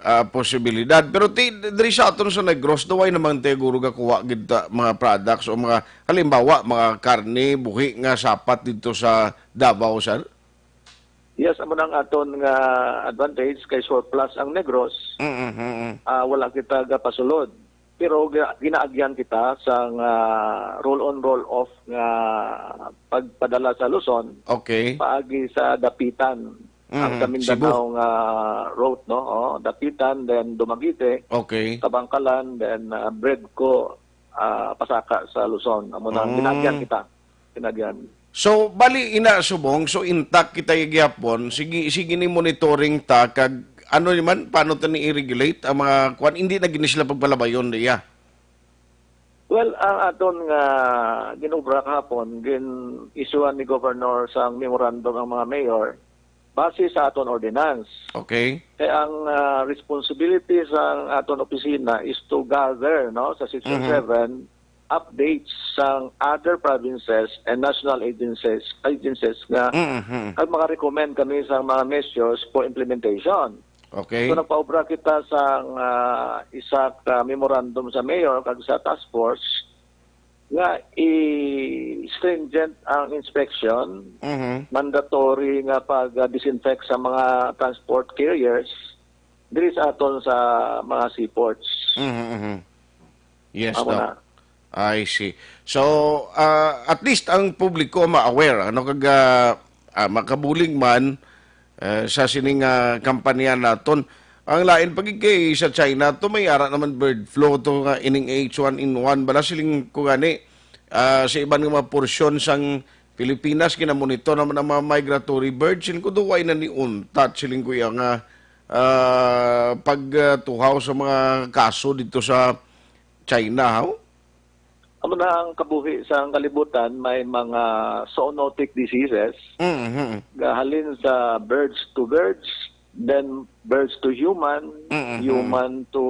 ah, posibilidad. Pero ti, diri sa aton sa Negros, daw ay naman siguro gakuha gid ta, mga products o mga, halimbawa, mga karne, buhi nga sapat dito sa Davao, sir? Yes, amo nang aton nga advantage kay surplus ang Negros. Mm, mm, mm. Ah, wala kita gapasulod. Pero gina-, ginaagyan kita sang, ah, roll on, roll off nga pagpadala sa Luzon Okay. paagi sa Dapitan, ang Mhm. sa Mindanao Cebu. nga route, no? Oh, Dapitan, then Dumaguete, Okay. Kabankalan, then, ah, Bredco, ah, pasaka sa Luzon. Amo na, Mm. ginaagyan kita. Ginaagyan. So, bali ina subong, so intact kita gihapon, sige, sige ni monitoring ta, kag ano naman, paano ta ni i-regulate ang mga kwan, hindi na gini sila pagpalabayon niya? Well, ang aton nga ginobra kahapon, gin-issuean ni Governor sang memorandum ang mga mayor base sa aton ordinance. Okay. Kay ang, ah, responsibility sa aton opisina is to gather, no, sa Section Mhm. seven, updates sang other provinces and national agencies, agencies nga Mhm. kag maka-recommend kami sa mga measures for implementation. Okay. So, nagpaobra kita sang, ah, isa ka memorandum sa mayor kag sa task force nga i-stringent ang inspection, Mhm. mandatory nga pag-disinfect sa mga transport carriers diri sa aton sa mga seaports. Mhm, mhm. Yes, Amo Doc. na. I see. So, ah, at least ang publiko ma-aware, ano, kag, ah, ah, makabulig man, eh, sa sining, ah, kampanya naton. Ang lain pa gid kay sa China to, may ara naman bird flu to nga ining H one N one bala, siling ko gani, ah, sa iban nga mga porsyon sang Pilipinas, ginamonitor naman ang mga migratory birds. Siling ko, do way na ni untat, siling ko, iya nga, ah, pagtuhaw sa mga kaso dito sa China, haw? Amo na ang kabuhi sa kalibutan, may mga zoonotic diseases Mhm. nga halin sa birds to birds, then birds to human, Mhm. human to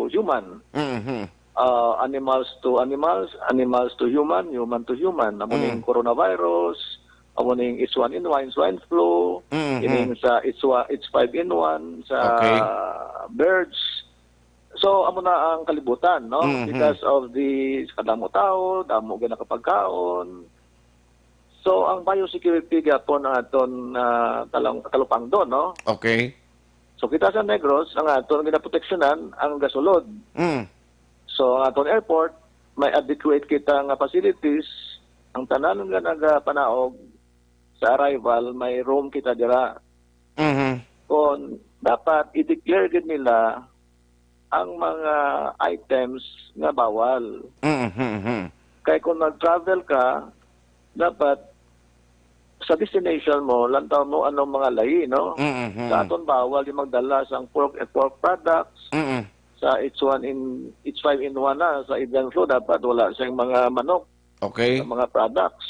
human, Mhm. uh, animals to animals, animals to human, human to human. Amo Mm. ning coronavirus, amo ning H one N one, swine flu, Mhm. ining sa H one, H five N one sa Okay. birds. So, amo na ang kalibutan, no? Mhm. Because of the kadamo tao, damo gyud nakapagkaon. So, ang biosecurity gyapon ang aton, ah, talang-, talupangdon, no? Okay. So, kita sa Negros, ang aton ginaproteksyonan ang gasulod. Mm. So, ang aton airport, may adequate kita nga facilities. Ang tanan nga nagapanaog sa arrival, may room kita dira. Mhm. Kon dapat i-declare gid nila ang mga items nga bawal. Mhm, mhm. Kay kung mag-travel ka, dapat sa destination mo, lantaw mo anong mga layi, no? Mhm. Sa aton bawal yung magdala sang pork and pork products. Mhm. Sa H one N, H five N one na, sa avian flu, dapat wala siyang mga manok Okay. sa mga products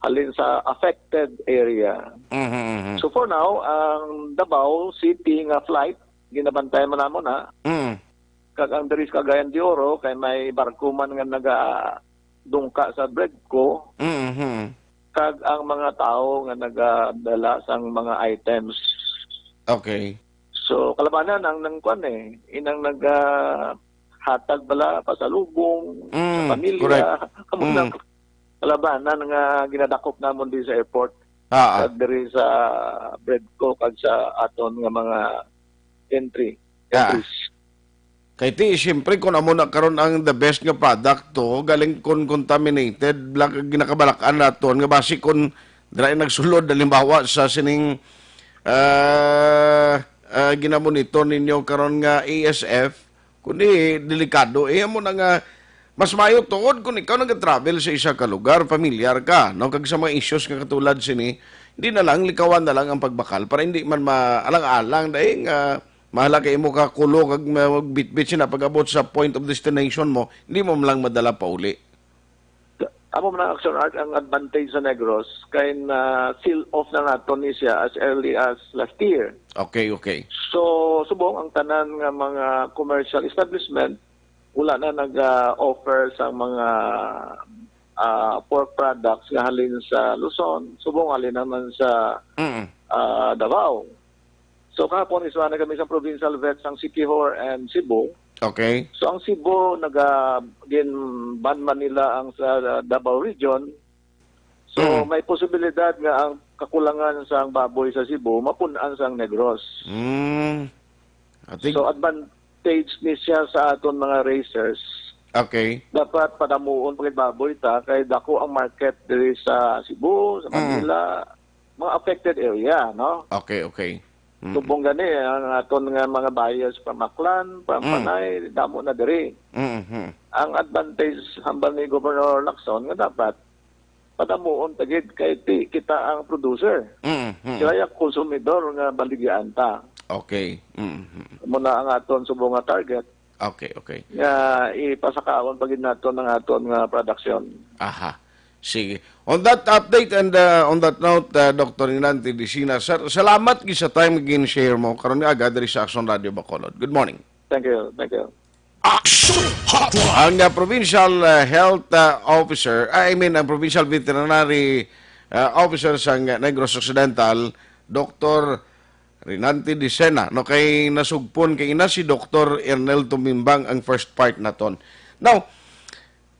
halin sa affected area. Mhm, mhm. So for now, ang Davao City nga flight, ginabantayan man namo na. Mm. Kag ang diri sa Cagayan de Oro, kay may barko man nga nagadungka sa Bredco, Mhm. kag ang mga tawo nga nagadala sang mga items. Okay. So, kalabanan ang nang kwan eh, inang naga hatag bala pasalubong sa Mm, pamilya. correct. Amo na Mm. kalabanan nga ginadakop namon di sa airport, Ah, ah. kag diri sa Bredco, kag sa aton nga mga entry, Ah. entries. Kay ti, siyempre, kung amo na karon ang the best nga product to, galing kon contaminated, bla-, ginakabalak-an naton nga basi kon dira nagsulod, halimbawa, sa sining, ah, ah, ginamonitor ninyo karon nga A S F, kundi delikado. Eh, amo na nga, mas maayo tuod kung ikaw nag-travel sa isa ka lugar, familiar ka, no? Kag sa mga issues nga katulad sini, hindi na lang, likawan na lang ang pagbakal para hindi man maalang-alang dahil nga mahala kay imo ka kulo kag magbitbit sina pag-abot sa point of destination mo, hindi mo man lang madala pauli. Amo man ang Action Art, ang advantage sa Negros kay na seal off na nato ni siya as early as last year. Okay, okay. So, subong ang tanan nga mga commercial establishment wala na nag-offer sa mga, ah, pork products nga halin sa Luzon, subong halin naman sa, Mm. ah, Davao. So, kahapon, iswa na kami sa provincial vet sang Siquijor and Cebu. Okay. So, ang Cebu, naga, gin-ban man nila ang sa Davao region. So, Mm. may posibilidad nga ang kakulangan sang baboy sa Cebu, mapun-an sang Negros. Mm. I think So, advantage ni siya sa aton mga raisers. Okay. Dapat padamuon pa gid baboy ta, kay dako ang market diri sa Cebu, sa Mm. Manila, mga affected area, no? Okay, okay. Mm. Subong gani, ang aton nga mga buyers from Aklan, from Mm. Panay, damo na diri. Mm-hmm. Ang advantage, hambal ni Governor Lacson, nga dapat padamuon ta gid kay ti kita ang producer. Mm-hmm. Sila yung konsumidor nga baligyaan ta. Okay. Mm-hmm. Muna ang aton subong nga target. Okay, okay. Nga ipasakaon pa gid naton ang aton nga production. Aha. Sige. On that update and, uh, on that note, uh, Doctor Rinante Dicina, sir, salamat gid sa time nga gin-share mo karon nga aga diri sa Action Radio Bacolod. Good morning. Thank you. Thank you. Action Hotline. Ang, uh, Provincial, uh, Health, uh, Officer, I mean, ang Provincial Veterinary, uh, Officer sa Negros Occidental, Doctor Rinante Dicena, no, kay nasugpon kay ina si Doctor Ernel Tumimbang ang first part naton. Now,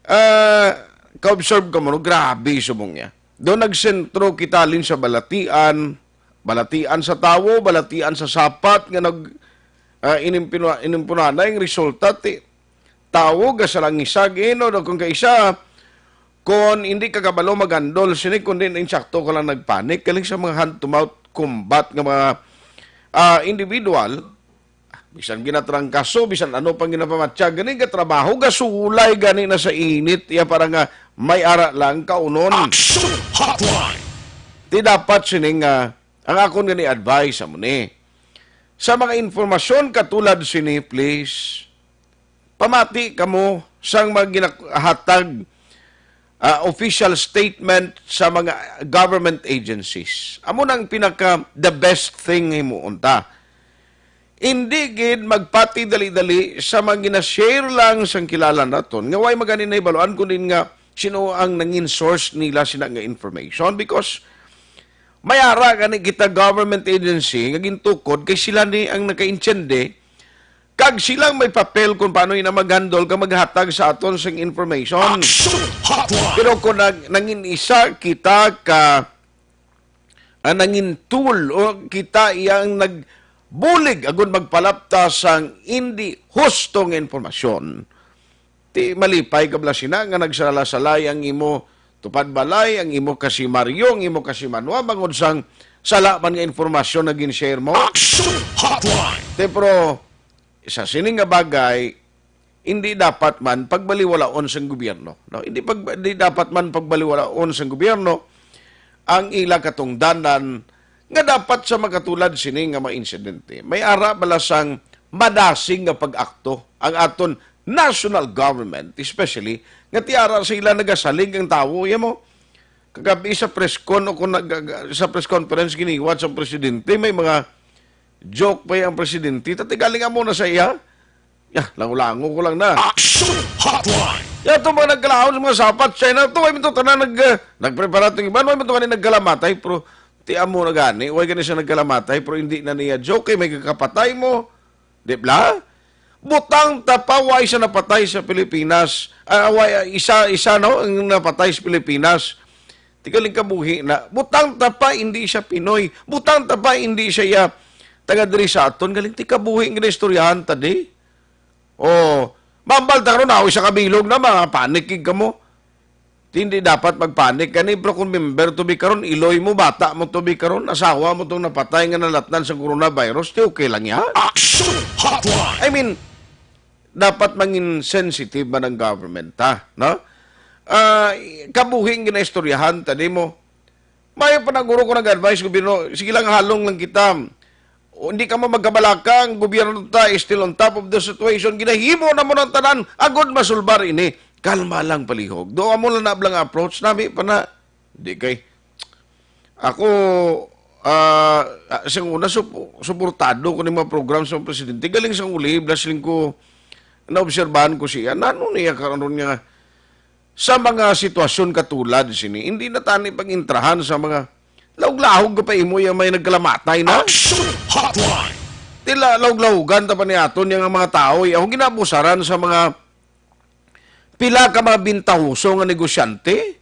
Ah, ka-observe ka mo, no? Grabe subong niya. Doon nagsentro kita halin sa balatian, balatian sa tawo, balatian sa sapat nga nag, ah, inimpinu-, inimpunanay ang resulta, ti, tawo, gasalangisag, eh, no? Kung kaisa, kung hindi ka kabalo magandol sini, kundi na insakto ka lang nagpanik, galing sa mga hand-to-mouth combat nga mga, ah, individual, bisan ginatrangkaso, bisan ano pang ginapamatya, gani gatrabaho, gasulay gani na sa init, iya para nga may ara lang kaunon. Action Hotline! Di dapat sining, ah, ang akon gani advice amo ni. Sa mga informasyon katulad sini, please, pamati kamo sang mga ginahatag, ah, official statement sa mga government agencies. Amo nang pinaka the best thing himuon ta. Hindi gid magpati dali-dali sa mga gina-share lang sang kilala naton nga way magani nahibaluan kundi nga sino ang nangin source nila sina nga information, because may ara gani kita government agency nga gintukod kay sila ni ang nakaintiende kag silang may papel kung paano ina mag-handle kag maghatag sa aton sing information. Action Hotline! Pero kung nag-, nangin isa kita ka, ah, nangin tool o kita iyang nagbulig agud magpalapta sang indi husto nga informasyon, ti malipay ka bala sina nga nagsalasalay ang imo tupad balay, ang imo kasimaryo, ang imo kasimanwa bangod sang sala man nga informasyon na gin-share mo? Action Hotline! Te, pero sa sini nga bagay, hindi dapat man pagbaliwalaon sang gobyerno, no? Hindi pag-, hindi dapat man pagbaliwalaon sang gobyerno ang ila katungdanan nga dapat sa makatulad sini nga mga insidente, may ara bala sang madasig nga pag-akto ang aton national government, especially nga ti ara sa ila nagasalig ang tawo, ya mo. Kagabi sa press con o kung nag-, sa press conference giniwat sa presidente, may mga joke pa ang presidente. Tati galing amo na sa iya. Ya, lango-lango ko lang na. Action Hotline! Ya, ito mga nagkalaon sa mga sapat, China, ito, ay ito tanan nag, uh, nagprepara itong iban, ay ito nga nagkalamatay, pero ti amo na gani, way gani siya nagkalamatay, pero hindi na niya joke, kay may kakapatay mo. Di bla? Butang ta pa, way siya napatay sa Pilipinas. Ah, way, isa, isa, no, ang napatay sa Pilipinas. Ti galing kabuhi na. Butang ta pa, hindi siya Pinoy. Butang ta pa, hindi siya ya, taga diri sa aton. Galing ti kabuhi nga istoryahan ta di. Oh, mambal ta karon, ako isa kabilog na, mga panik gid kamo. Ti hindi dapat magpanik kani, pero kung member to be karon, iloy mo, bata mo to be karon, asawa mo tong napatay nga nalatnan sa coronavirus, ti okay lang ya? Action Hotline! I mean, dapat mangin sensitive man ang government, ha? No? Ah, kabuhi ang ginaistoryahan ta nimo. May panaguro ko nag-advise gobyerno, sige lang, halong lang kita. O, hindi ka mo magkabalaka, ang gobyerno ta is still on top of the situation. Ginahimo na mo ng tanan, agod masulbar ini. Kalma lang, palihog. Do amo lang na blang approach nami pa na. Di kay ako, ah, ah, sa una, sup-, suportado ko ni mga program sa presidente. Galing sa uli, blasling ko, naobserbahan ko siya. Nano niya karon nga sa mga sitwasyon katulad sini, hindi na tani pag-intrahan sa mga lahog-lahog ka pa imo yung may nagkalamatay na. Action Hotline! Tila lahog-lahogan ta pa ni aton yung mga tao, eh. Ako ginabusaran sa mga pila ka mga bintahoso nga negosyante.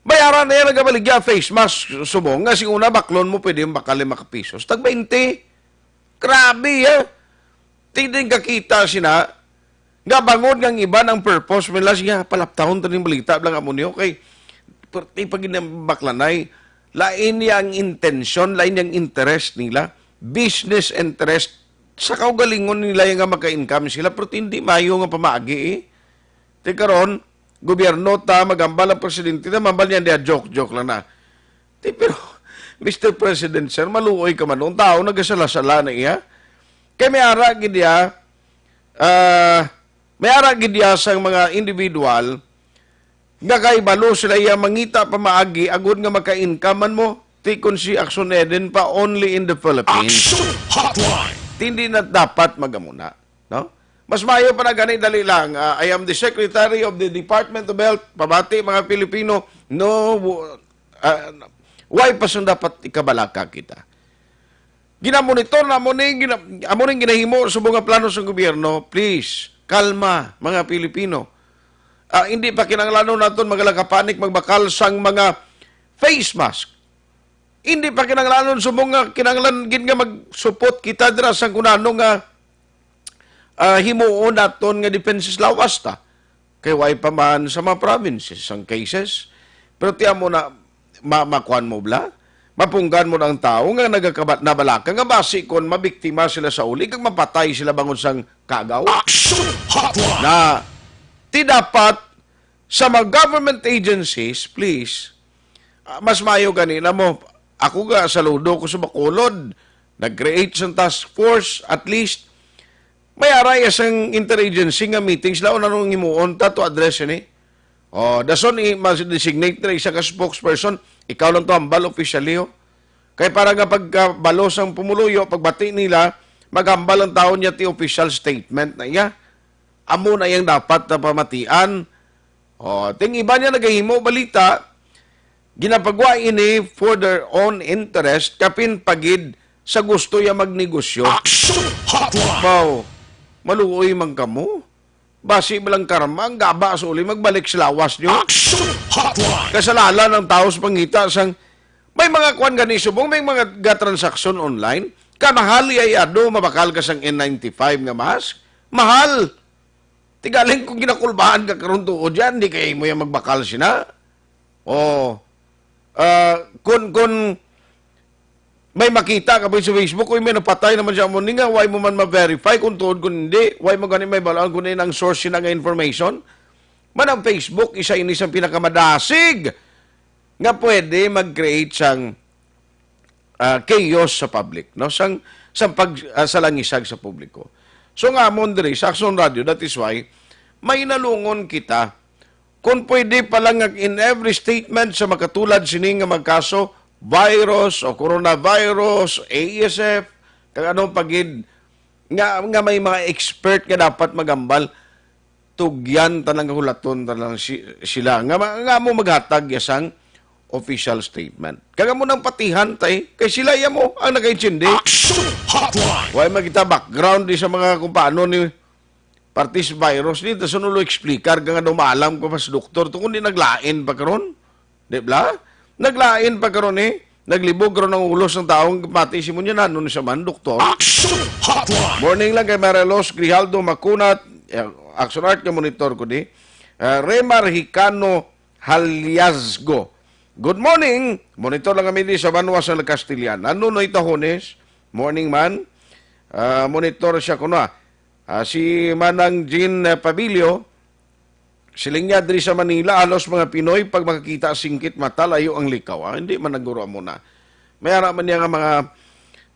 Bayaran na yan, nagabaligya face mask, subong nga si una, baklon mo, pwede yung bakal lima ka pisos. Tag twenty. Grabe, ha? Ti, di kakita sina, nga bangod nga ang iban ang purpose, may lang siya, palaptahon to ning balita, blang amo niyo, kay, perti pa gid ang baklanay, lain niya ang intensyon, lain niya ang interest nila, business interest, sa kaugalingon nila yung nga maka-income sila, pero hindi mayo nga pamaagi, eh. Ti karon, gobyerno ta, magambal ang presidente ta, mambal niya, "Diya, joke, joke lang na." Ti, pero, Mister President, sir, maluoy ka man. Ang tao, nagasala-sala na iya. Kay may ara gid iya, ah, may ara gid iya sang mga individual nga kay balo sila iya mangita pamaagi agud nga maka-income man mo. Ti kon si Action Eden pa, only in the Philippines. Action Hotline! Ti, hindi na dapat magamuna. No? Mas maayo pa na gani, dali lang. Ah, I am the Secretary of the Department of Health. Pabati, mga Pilipino, no, w-, ah, why pa sung dapat ikabalaka kita? Ginamonitor na mo ni, gina-, amo ning ginahimo sa mga plano sa gobyerno. Please, kalma, mga Pilipino. Ah, hindi pa kinahanglanon naton magalakapanik magbakal sang mga face mask. Hindi pa kinahanglanon subong nga kinahanglan gid nga magsupot kita dira sang kunano nga, ah, himuon naton nga depensa sa lawas ta. Kay way pa man sa mga provinces ang cases. Pero tiyan mo na, ma makuan mo bala? Mapunggan mo na ang tawo nga nagakaba-, nabalaka nga basi kon mabiktima sila sa uli kag mapatay sila bangod sang kagaw. Action Hotline! Na, ti dapat sa mga government agencies, please, ah, mas maayo gani na mo. Ako ga, saludo ko sa Bacolod, nag-create sang task force, at least, may aray sang interagency nga meeting sila, o nanong himuon ta to address ini. O, dason, i-, mas-, designate na isa ka spokesperson, ikaw lang to hambal officially, o. Kay para nga pagkabalo sang pumuluyo, pagbati nila, maghambal ang tawo niya ti official statement na iya. Amo na iyang dapat na pamatian. O, ting iba niya nagahimo balita, ginapagwa ini for their own interest, kapin pagid sa gusto niya magnegosyo. Action Hotline! Wow, maluoy man kamo. Basi ba lang karma, ang gaba sa uli, magbalik sa lawas niyo. Action Hotline! Kasalanan ang tao sa pangita sang may mga kwan gani subong, may mga ga-transaction online. Kamahal ya ado, mabakal ka sang N ninety-five nga mask. Mahal. Tigaling kung ginakulbahan ka karon tuod yan, di kay mo yan magbakal sina. O, ah, kun, kun may makita ka pa sa Facebook, "Uy, may napatay naman siya mo ni nga, why mo man ma-verify kung tuod kung hindi? Why mo gani may balaan kung ano ang source sina nga information?" Man ang Facebook, isa ini sa pinakamadasig nga pwede mag-create sang, ah, chaos sa public, no? Sang, sang pag-, ah, salangisag sa publiko. So nga, amon diri sa Action Radio, that is why, may nalungon kita. Kung pwede pa lang nga in every statement sa makatulad sini nga magkaso, virus o coronavirus, A S F, kag anong pagid nga, nga may mga expert nga dapat magambal, tugyan ta lang, hulaton ta lang si-, sila. Nga ma-, nga mo maghatag ya sang official statement. Kag amo nang patihan tay, kay sila ya mo ang nagaintindi. Action Hotline! Why man kita background di sa mga kung paano ni partis virus ni, tas ulo explicar ka nga daw maalam ko mas doktor to, kundi naglain pa karon. Di bala? Naglain pa karon eh. Naglibog karon ang ulo sang taong pati si mo niya, nanon siya man, doktor? Action Hotline! Morning lang kay Marelos Grijaldo Macunat, eh, Action Art nga monitor ko di. Ah, Remar Hicano Haliasgo. Good morning. Monitor lang kami di sa Banwa sa Castilian. Ano no itahones? Morning man. Ah, monitor siya kuno, ah. Ah, si Manang Jean, eh, Pabilio, siling niya, diri sa Manila, halos mga Pinoy, pag makakita singkit mata, layo ang likaw. Ah, hindi man naguro amo na. May ara man niya nga mga,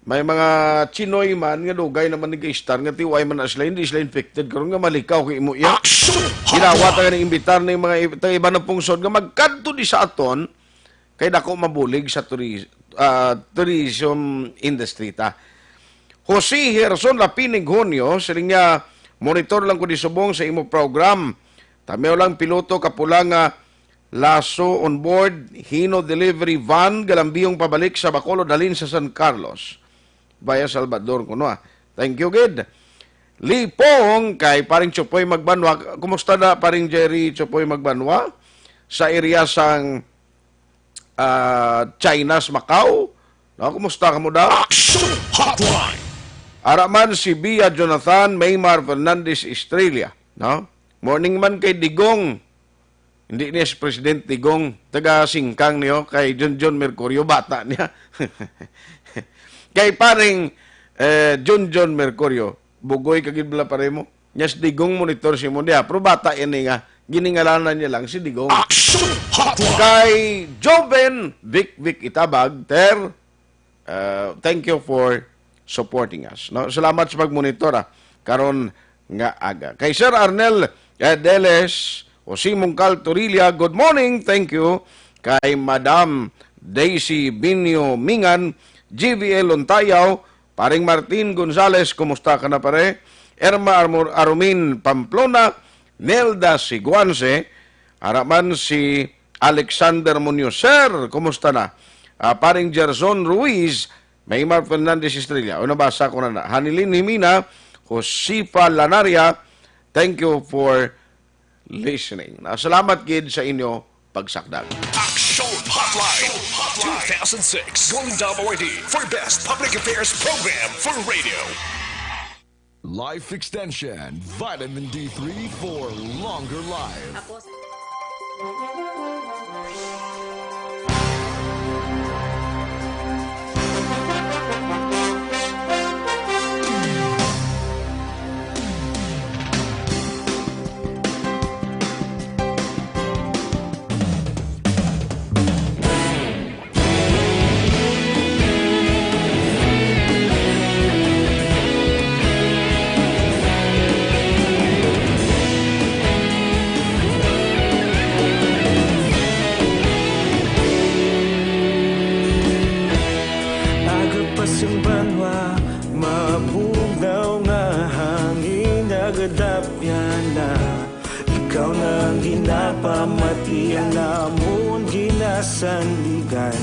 may mga Chinoy man nga dugay naman nag-istar nga tiway man na sila, hindi sila infected karon nga malikaw kay imo iya. Action! Ginawa ta nga imbitar ning mga i-, taga iba ng pungsod nga magkadto di sa aton kay dako mabulig sa turi-, ah, tourism industry ta. Jose Gerson Lapinig Honyo, siling niya, "Monitor lang ko di subong sa imo program. Tamiw lang piloto ka pula nga Lasso on board, Hino delivery van, galambiyong pabalik sa Bacolod, halin sa San Carlos." Via Salvador kuno, ah. Thank you, gid. Lipong kay paring Chupoy Magbanwa. Kumusta na, paring Jerry Chupoy Magbanwa? Sa area sang, ah, China sa Macau? No, kumusta ka mo daw? Action Hotline! Ara man si Bia Jonathan Maymar Fernandez Estrella, no? Morning man kay Digong. Hindi niya si President Digong, taga Singkang niyo, kay Junjun Mercurio, bata niya. Kay paring, eh, Junjun Mercurio, bugoy ka gid bala pare mo. Nya si Digong monitor si mo niya, pero bata ini nga, giningalanan niya lang si Digong. Action Hotline! Kay Joven Vic Vic Itabag, Ter, Uh, thank you for supporting us, no? Salamat sa pagmonitor, ah, karon nga aga. Kay Sir Arnel, eh, Deles, o si Mungkal Torilla, good morning, thank you. Kay Madam Daisy Binyo Mingan, G V L Lontayaw, Paring Martin Gonzales, kumusta ka na, pare? Irma Armor-, Arumin Pamplona, Nelda Siguanse, ara man si Alexander Munoz. Sir, kumusta na? Ah, paring Gerson Ruiz, Maymar Fernandez Estrella. O, nabasa ko na na. Hanilin Jimena, Josefa Lanaria, thank you for listening. Na salamat gid sa inyo pagsakdag. Action Hotline two thousand six Golden Dove Awardee for Best Public Affairs Program for Radio. Life Extension, Vitamin D three for longer life. Aga pa sing banwa, mabugnaw nga hangin, nagadapyan na. Ikaw na ang ginapamati, ang amon ginasandigan.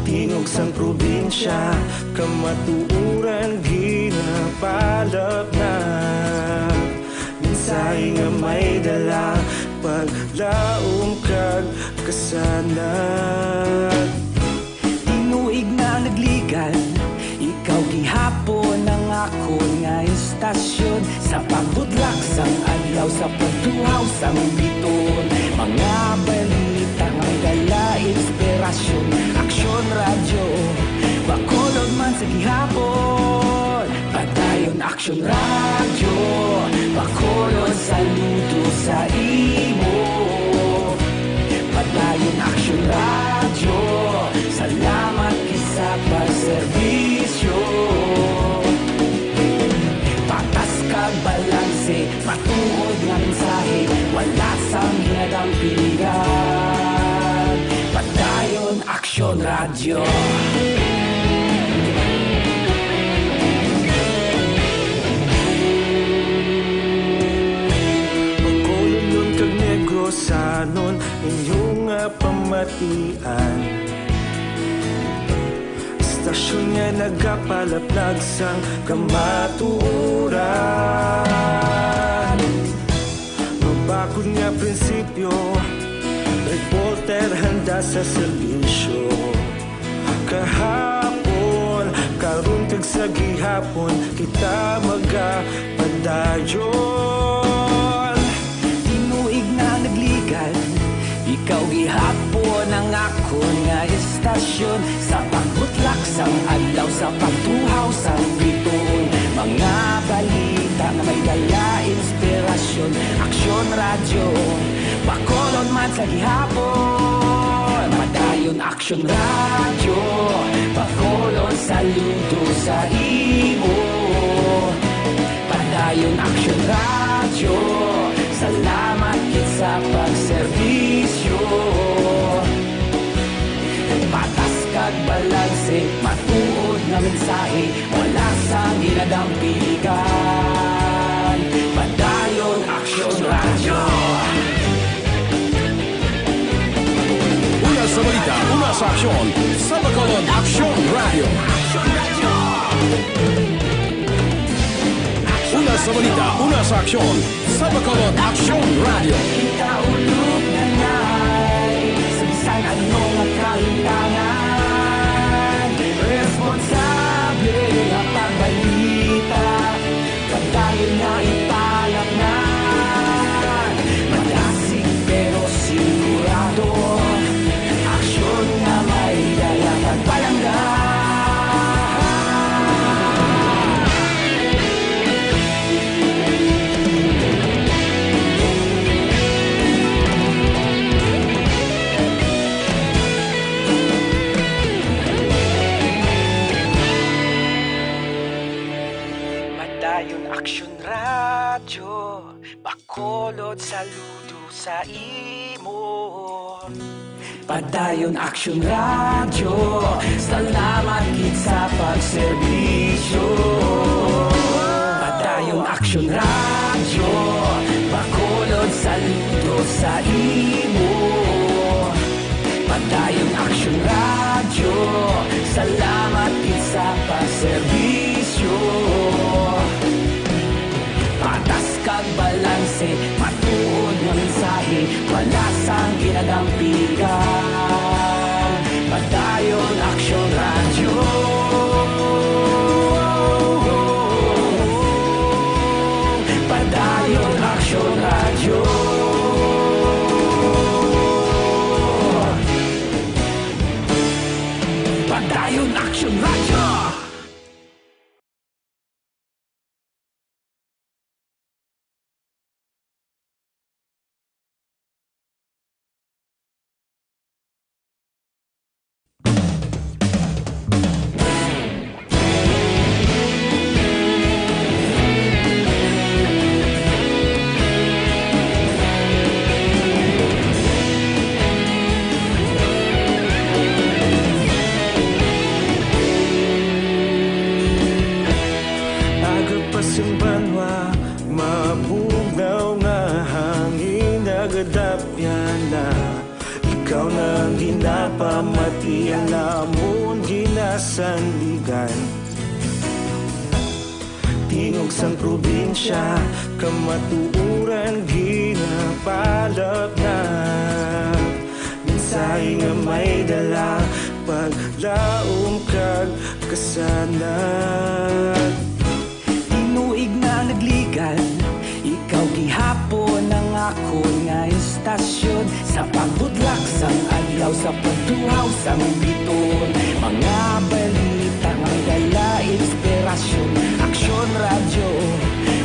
Tingog sang probinsya, kamatuoran ginapalapnag. Mensahe nga may dala, paglaom kag kasanag. Tinuig na nagligad, ikaw gihapon ang akon nga istasyon. Sa pagbutlak sang adlaw, sa pagtuhaw sang bituon, mga balita nga may dala inspirasyon. Aksyon Radyo, Bacolod man sa gihapon. Padayon Aksyon Radyo, Bacolod, saludo sa imo. Padayon Aksyon Radyo, salamat gid sa pagserbisyo. Patas kag balanse, matuod nga mensahe, wala sang ginadampingan. Padayon Aksyon Radyo. Bacolodnon kag Negrosanon, inyo nga pamatian. Istasyon nga nagapalaplag sang kamatuoran. Mabakod nga prinsipyo, reporter handa sa serbisyo. Kahapon, karon kag sa gihapon, kita magapadayon. Tinuig na nagligad, ikaw gihapon ang akon nga istasyon. Sa pagbutlak sang adlaw, sa pagtuhaw sang bituon, mga balita nga may dala inspirasyon. Aksyon Radyo, Bacolod man sa gihapon. Padayon Aksyon Radyo, Bacolod, saludo sa imo. Padayon Aksyon Radyo, salamat gid sa pagserbisyo. Patas kag balanse, matuod nga mensahe, wala sang ginadampigan. Padayon Aksyon Radyo. Una sa balita, una sa aksyon, sa Bacolod Aksyon Radyo. Una sa balita, una sa aksyon, sa Bacolod Aksyon Radyo. Kita ulog na nay, sa bisan ano nga kahitangan, responsable nga pagbalita. Padayon nga ipalapngan, madasig pero sigurado, aksyon nga may dala kag palangga. Padayon Aksyon Radyo, Bacolod, saludo sa imo. Padayon Aksyon Radyo, salamat gid sa pagserbisyo. Padayon Aksyon Radyo, Bacolod, saludo sa imo. Padayon Aksyon Radyo, salamat gid sa pagserbisyo. Patas kag balanse, Lasang ginadampigan, Padayon Aksyon Radyo. Padayon Aksyon Radyo. Padayon Aksyon Radyo. Agapas ang banwa, mabugnaw nga hangin nagadapyan na. Ikaw na ang ginapamati, ang amon ginasandigan. Tingog sang probinsya, kamatuoran ginapalapnat. Mensahe nga may dala, paglaom kag kasanag. Tinuig na nagligan, ikaw gihapon ang akon nga istasyon. Sa pagbutlak sang adlaw, sa pagtuhaw sang biton, mga balita nga may dala inspirasyon. Aksyon Radyo,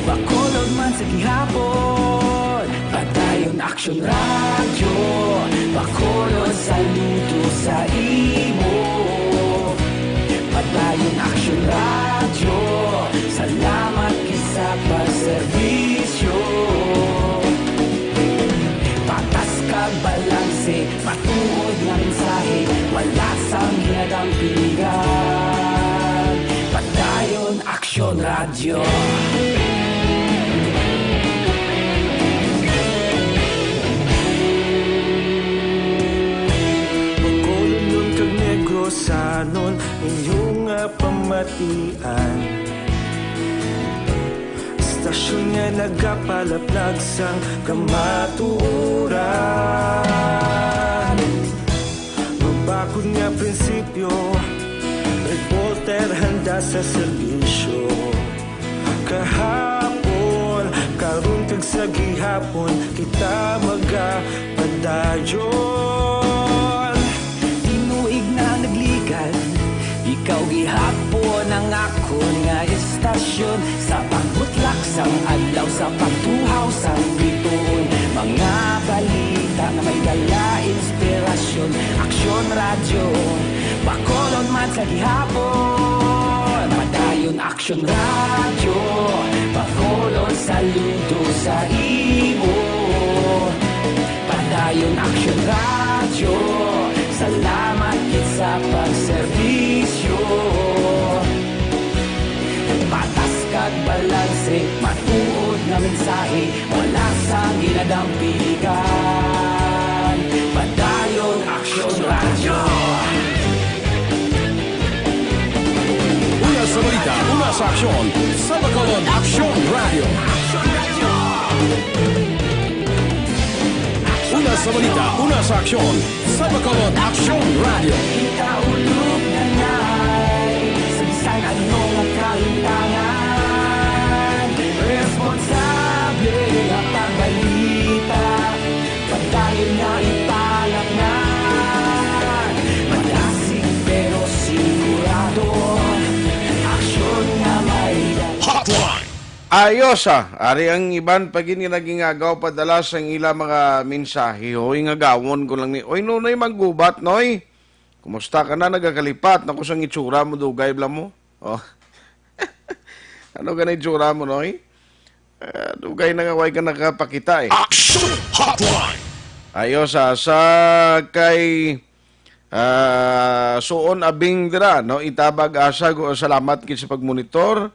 Bacolod man sa gihapon. Padayon Aksyon Radyo, Bacolod, saludo sa imo. Padayon Aksyon Radyo, salamat gid sa pagserbisyo. Patas kag balanse, matuod nga mensahe, wala sang ginadampigan. Padayon Aksyon Radyo. Bacolodnon kag Negrosanon, inyo nga pamatian. Istasyon nga nagapalaplag sang kamatuoran. Mabakod nga prinsipyo, reporter handa sa serbisyo. Kahapon, karon kag sa gihapon, kita magapadayon. Tinuig na nagligan, ikaw gihapon ang akon nga istasyon. Sa pagbutlak sang adlaw, sa pagtuhaw sang bituon, mga balita nga may dala inspirasyon. Aksyon Radyo, Bacolod man sa gihapon. Padayon Aksyon Radyo, Bacolod, saludo sa imo. Padayon Aksyon Radyo, salamat gid sa pagserbisyo. Patas kag balanse, matuod nga mensahe, wala sang ginadampigan. Padayon Aksyon Radyo. Una sa balita, una sa aksyon, sa Bacolod Aksyon Radyo. Una sa balita, una sa aksyon, sa Bacolod Aksyon Radyo. Kita ulog na nay, sa bisan ano nga kalimtangan, responsable nga pagbalita. Padayon nga ipalapngan, madasig pero sigurado, aksyon nga may dala. Hotline! Ayos, ah. Ari ang iban pa gid nga nagingagaw padala sang ila mga mensahe. Hoy, ngagawon ko lang ni, oy, Nonoy Manggubat, Noy. Kumusta ka na? Nagakalipat na ko sang itsura mo, dugay bala mo. Oh. Ano ka na itsura mo, Noy? Ah, dugay na nga way ka nakapakita, eh. Action Hotline! Ayos, ah, sa kay, ah, Suon Abing dira, no? Itabag asa, gu-, salamat gid sa pagmonitor.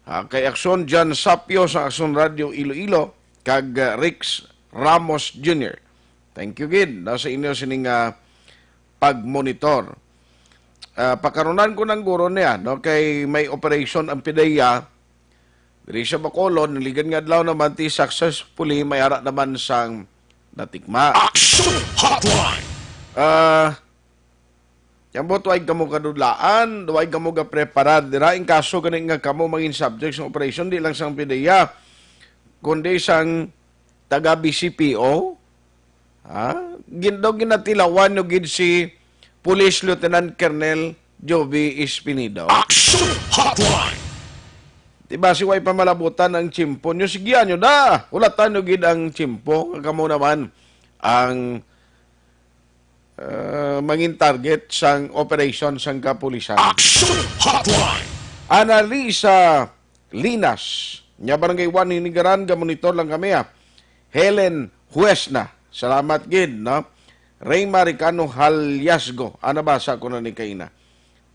Ah, kay Aksyon John Sapio sa Aksyon Radio Iloilo, kag, ah, Rex Ramos Junior. Thank you gid, no, sa inyo sining, ah, pagmonitor. Ah, pakarunan ko nang guro niya, no, kay may operation ang PDEA diri sa Bacolod, naligan nga adlaw naman ti successfully may ara naman sang natikma. Action Hotline! Ah, ambot way kamo kadudlaan, way kamo gapreparar dira in kaso gani nga kamo mangin subject sa operasyon, di lang sang PDEA, kundi sang taga B C P O. Ha? Gin-, daw ginatilawan nyo gid si Police Lieutenant Colonel Jovi Espinido. Action Hotline! Di ba si way pamalabutan ang tiyempo nyo? Sige, ano na? Hulatan nyo gid ang tiyempo. Nga kamo naman ang, uh, mangin target sang operation sang kapulisan. Action Hotline! Analisa Linas. Nya Barangay one, Hinigaran, ga-monitor lang kami, ah. Helen Huesna. Salamat gid, no? Rey Maricano Halyasgo. Ana, basa ko na ni kaina.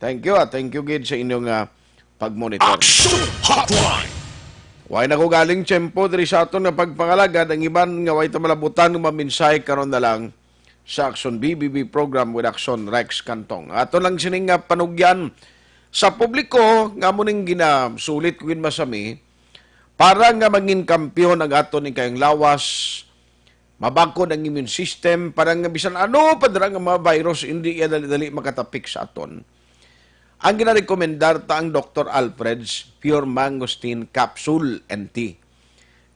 Thank you, ah. Thank you gid sa inyong, ah, pag-monitor. Action Hotline! Way na ko galing tiyempo diri sa aton nga pagpangalagad. Ang iban nga way ta malabutan nga maminsahe karon na lang sa Action B B B program with Action Rex Cantong. Ato lang sining nga panugyan sa publiko nga amo ning ginasulit ko gid masami para nga mangin kampiyon ang aton ikayong lawas, mabakod ang immune system, para nga bisan ano pa dira nga mga virus, hindi iya dali-dali makatapik sa aton. Ang ginarekomendar ta ang Doktor Alfred's Pure Mangosteen Capsule and Tea.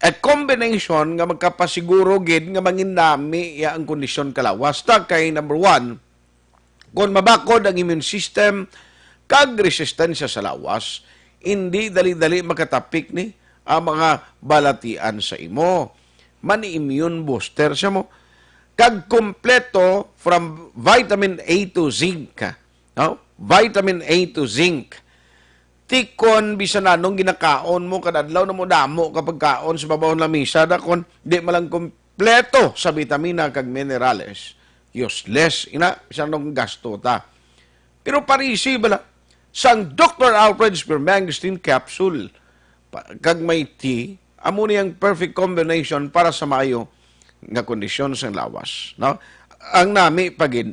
A combination nga magkapasiguro gid nga manginami iya ang kondisyon ka lawas. Ta kay, number one, kon mabakod ang immune system kag resistensya sa lawas, hindi dali-dali makatapik ni ang mga balatian sa imo. Mani immune booster siya mo. Kag kompleto from vitamin A to zinc. No? Vitamin A to zinc. Ti kon bisan anong ginakaon mo, kada adlaw na mo damo ka pagkaon sa babaw ng lamisa, da kon di man lang kompleto sa bitamina kag minerales, useless ina, bisan anong gasto ta. Pero parisi bala sang Doktor Alfred's Pure Mangosteen Capsule, pa-, kag may tea, amo ni ang perfect combination para sa maayo nga kondisyon sang lawas, no? Ang nami pa gid,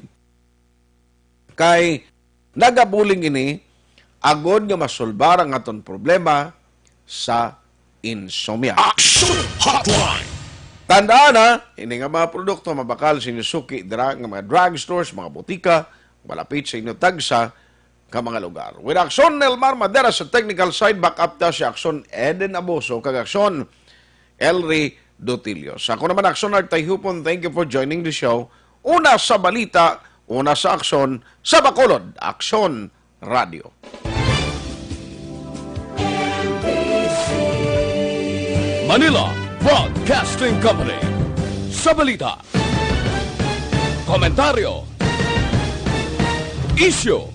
kay nagabulig ini agod nga masolbar ang aton problema sa insomnia. Action Hotline! Tandaan, ha, ini nga mga produkto mabakal sa inyo suki dira nga mga drugstores, mga botika, malapit sa inyo tagsa ka mga lugar. With Action Nelmar Madera sa technical side, back up ta si Action Eden Aboso kag Action Elry Dutilio. Sa ako naman, Action Art Tayhupon, thank you for joining the show. Una sa balita, una sa aksyon, sa Bacolod, Aksyon Radio. Manila Broadcasting Company. Sa balita, komentaryo, isyu,